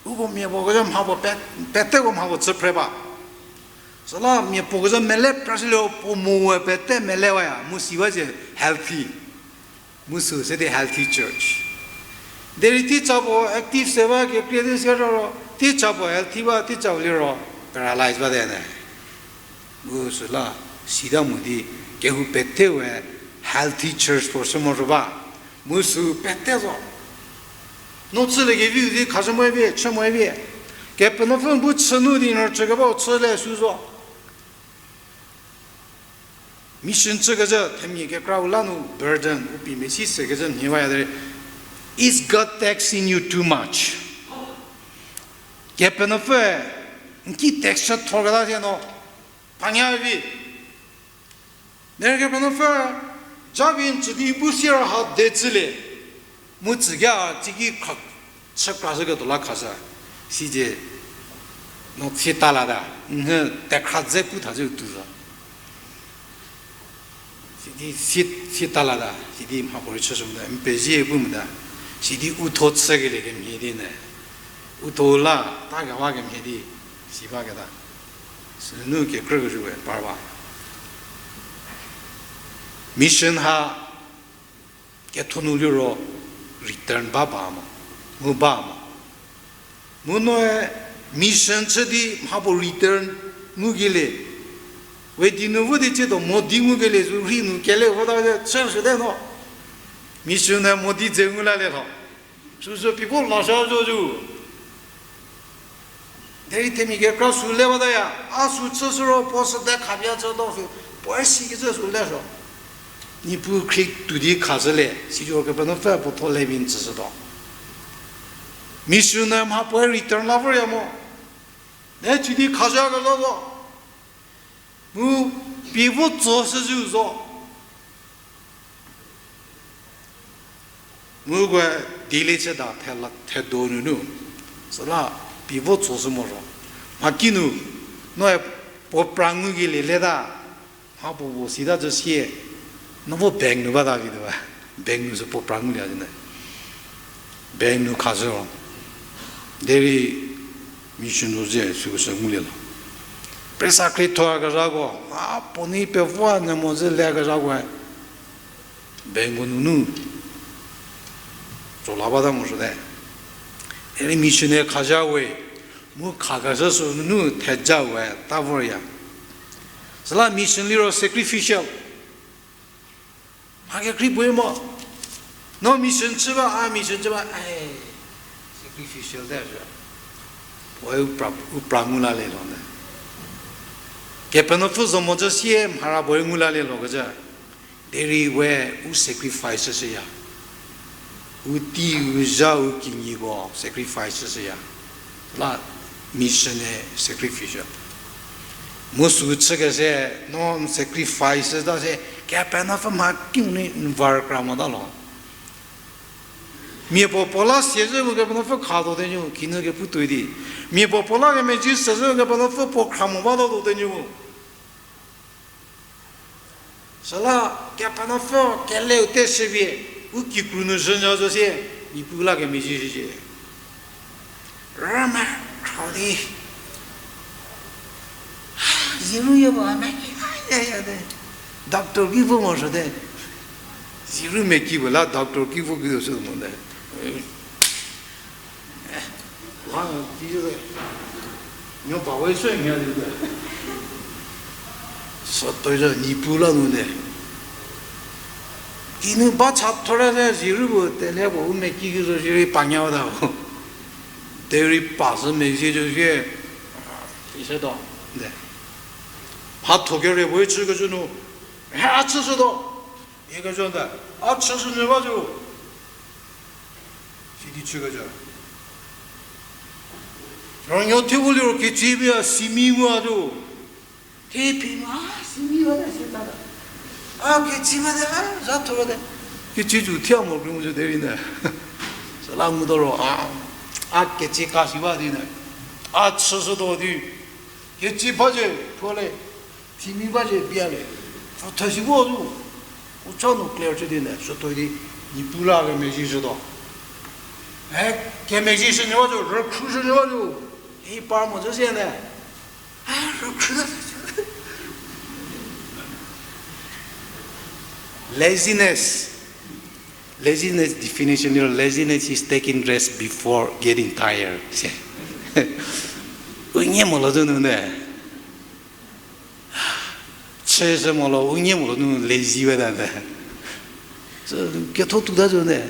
Uko mia puo kezha mha puo pe-, peteko mha puo chü phre ba. Süla mia puo kezha mele prashülie puo mu we pete mele waya, mu si ba ze healthy. Mu sü se di healthy church. Derei teacher puo active se ba kekrie di se ro, teacher puo healthy ba, teacher puo liro paralyze ba de ne. Mu süla, sita mo di, kehou pete we healthy church puo shü mo zo ba. Mu sü pete zo. No chülie keviu di khashü mo vi, chü mo vi. Kepenuopfü bu chü nu di no chü kebau chülie sü zo. Mission chükecü, themia kekra u la nu burden, u pie mesi sekecü mhie baya derei, is God taxing you too much? Kepenuopfü, n ki tax chü thor keta sie no, panya vi. Derei Kepenuopfü, ja vi n tsü di bu sie ro ha de chülie. Mu tsü kea tsiki kha, chü krashüketuo la khashü. Sidi, no tsie ta lata, n hü tekhra dze pu tha zü tu zo. Sidi, si, si ta lata, sidi mhapuorei chüshü mota, n pezie pu mota, sidi u tho chükelie kemhie di ne. U tho la, ta kewa kemhie di, si baketa. Sünu kekrü kezhüwe, par ba. Mission ha, ketho nu liro return ba ba mo, mu ba mo. Mu noe mission chü di mhapuo return ngukelie. We di nu vo di chütuo mo di ngukelie sü rhi nu kele vota chüshüte no. Mission-e mo di dze ngu lalie tho. Süsü people lashü zo zo. Derei themia kekra sü le bataya, a sü chüshü ro puo sü de khapie chütuo sü, puo sikecü sü le zo. Niepuu khrie tuo di khashülie, siro Kepenuopfü puo tho le vi n tsüshütuo. Mission-e mhapuoe return la vorya mo. Ne chü di khashüyakezha zo. Mu pie vo tso shüzhü zo. Mu uko di le chüta thela, thedo nunu. Süla pie vo tso shü mo zo. Mhakinu, noe puo pra ngukelie leta. Mhapuo puo sita zhü sie. No vo bank nu bata vituo ba. Bank nu sü puo pra ngulie zhü ne. Bank nu khashü ro. Derei mission zo ze süko sü ngulie lo. Paisa khriethoyakezhako, a puo ni pevo nyü mo zhü leyakezhakoe. Bank-u nunu tso la bata mo shüte. Eri mission-e khaja we, mu khakeshü sü nunu theja we ta vorya. Süla mission liro sacrificial. Mha kekrei puoe mo. No mission chü ba, a mission chü ba, ai, sacrificial te sü. Puoe u pra, u pra ngu lalie lo ne. Kepenuopfü zo mo zhü sie mhara puoe ngu lalie lo kecü. Derei we u sacrifice shüya. U tei u zha u kinyiko sacrifice shüya. La mission-e sacrificial. Mu sü chükese no sacrifice ta se Kepenuopfü mha kiu ni n var kra mota lo. Mia puo puo la siezhü mu Kepenuopfü khatuo tenyü kinu kepu tuoi di. Mia puo puo la kemezhie sezhü Kepenuopfü puo khra mo batuo tenyü. Süla Kepenuopfü keleu te shüpie, u kikru nu zhünyü zo sie, Niepuu la kemezhie shücie. Rüme khrau di. Ziru yie puo me ki ya ya de. Doctor ki vo mo shüte. Ziru me ki puo la doctor ki vo ki do sü mo de. Wa, ti zhü, nyo pa we sü mia di de. Sütoi zhü Niepuu la nu de. Kinu ba cha thora se zirü bu tele bu u meki ki zo shierei panyawata bu. Derei pa sü mezhie zo shie. Ise to. De. Mhatho kere bu chü kecü nu. He a chüshü to. Ye kecü ta. A chüshü nyü ba zo. Sidi chü kecü. Rünyü thie vo liro kecü bia simi ngu a zo. Thie phi ma, simi ba de se ta ta. A kecü ba de, a za tho ba de. Kecü zu thie mo kru mu zo derei ne. Süla ngu to ro, a, a kecü ka si ba di ne. A chüshü to di. Kecü ba ze, tho le. Thimi ba ze bia le, pfü thesi vo zu, u cha nu clear chü di le, sütoi di, Niepuu la kemezhie shü to. E, kemezhie shü nyü ba zo, rükhru shü nyü ba zo, i par mo zo sie ne. A, rükhru ta. Laziness. Laziness definition, you know, laziness is taking rest before getting tired. U nie mo lo zo nu ne. Chüshü mo lo, u nie mo lo nu lazy we ta te. Sü ketho tuta zo ne.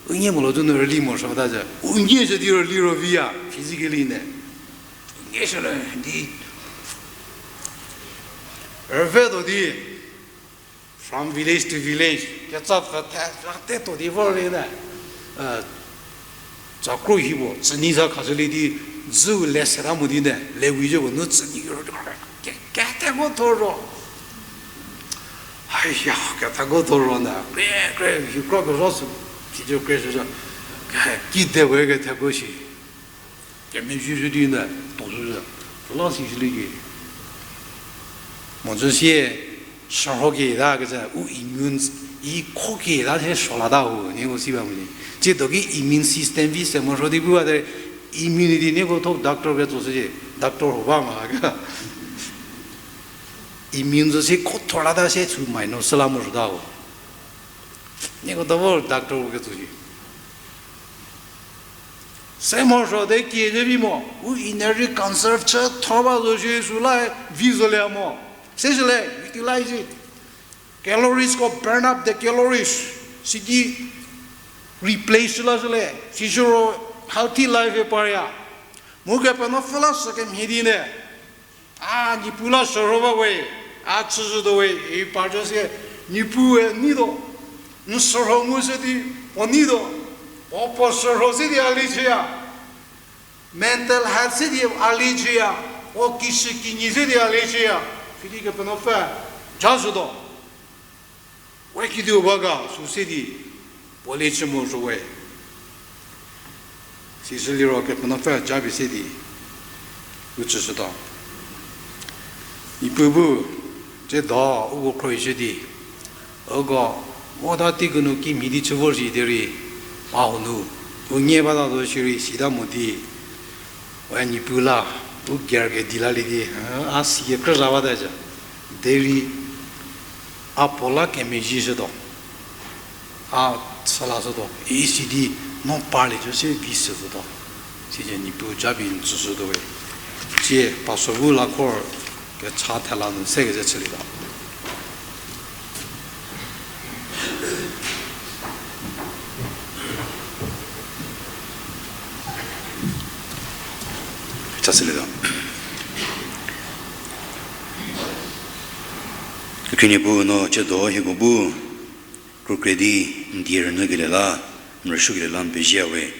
U nie mo lo zo nu rüli morosuo ta zo. U nie shü di rüli ro vi ya, physically ne. U nie shü le di. Rüve to di. From village to village, ketsa pfü the, te to di vor le ne. Tsakro hi puo, tsüni za khashülie di, dzüu le seta mo di ne, le wi zo puo nu tsüni ro, ke, ketheko tho ro. Haiya, ketheko tho ro ne, kre, kre, hi kro kezho sü, ki zo kre sü zo. Kide we ketheko shi. Kemezhie zhü di ne, to zhü zhü. Süla si zhülie ki. Mo zhü sie, shürho keta kecü, u immune, i kho keta se shü lata hu, nieko si ba mo di. Tsiedo ki immune system vi se morosuo di pu bate, immunity nieko tho doctor ketso shücie, doctor ho ba ma ke. Immune zo si kho thor lata se sü minus süla morosuota ho. Nieko do vo doctor ketso shi. Se morosuo de kie ze vi mo, u energy conserve chü thor ba zo shi süla vi zolie mo. Se süle, utilize it. Calories ko burn up the calories. Sidi replace la süle, sisiro healthy life e parya. Mu Kepenuopfü la sükemhie di ne. A, Niepuu la shürho ba we, a chüshütuo we, i par zo sie, Niepuue n nei tuo, n shürho ngu se di, puo nei tuo, puo puo shürho se di a lie chüya, mental health se di a lie chüya, puo kishükinyi se di a lie chüya, sidi Kepenuopfü, ja shütuo. We kidiu ba ga sü se di, puo lie chü mo zo we. Sisü liro Kepenuopfü japie se di, u chüshütuo. Niepuu bu, tsiedo uko khrohishü di, uko, mota teiko nu kimhie di chü vor shi derei, mha hanu, u nie bata zo shierei sita mo di, we Niepuu la, u ger kedi lalie di, a si kekrü za bata zo. Derei, a puo la kemezhie shütuo. A chü lashütuo, isi di no parlie zo sie vi shütuo. Sidi Niepuu japie n tsüshütuo we. Tsie pastor bu la khor kecha thela nu se kezhü chülietuo. Cha chülietuo. Kekhrie Niepuu no tsiedo hieko bu, kro kre di, n die rünyükelie la, n rüsuokelie la n pezie we.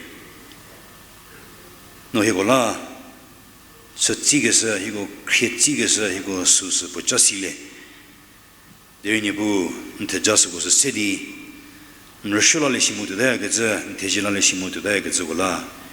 No hieko la, sütsikeshü, hieko khrietsikeshü, hieko süsü puoca silie. Derei Niepuu, n theja süko sü se di, n rüsuo lalie si mo tuotakecü, n thezie lalie si mo tuotakecüko la.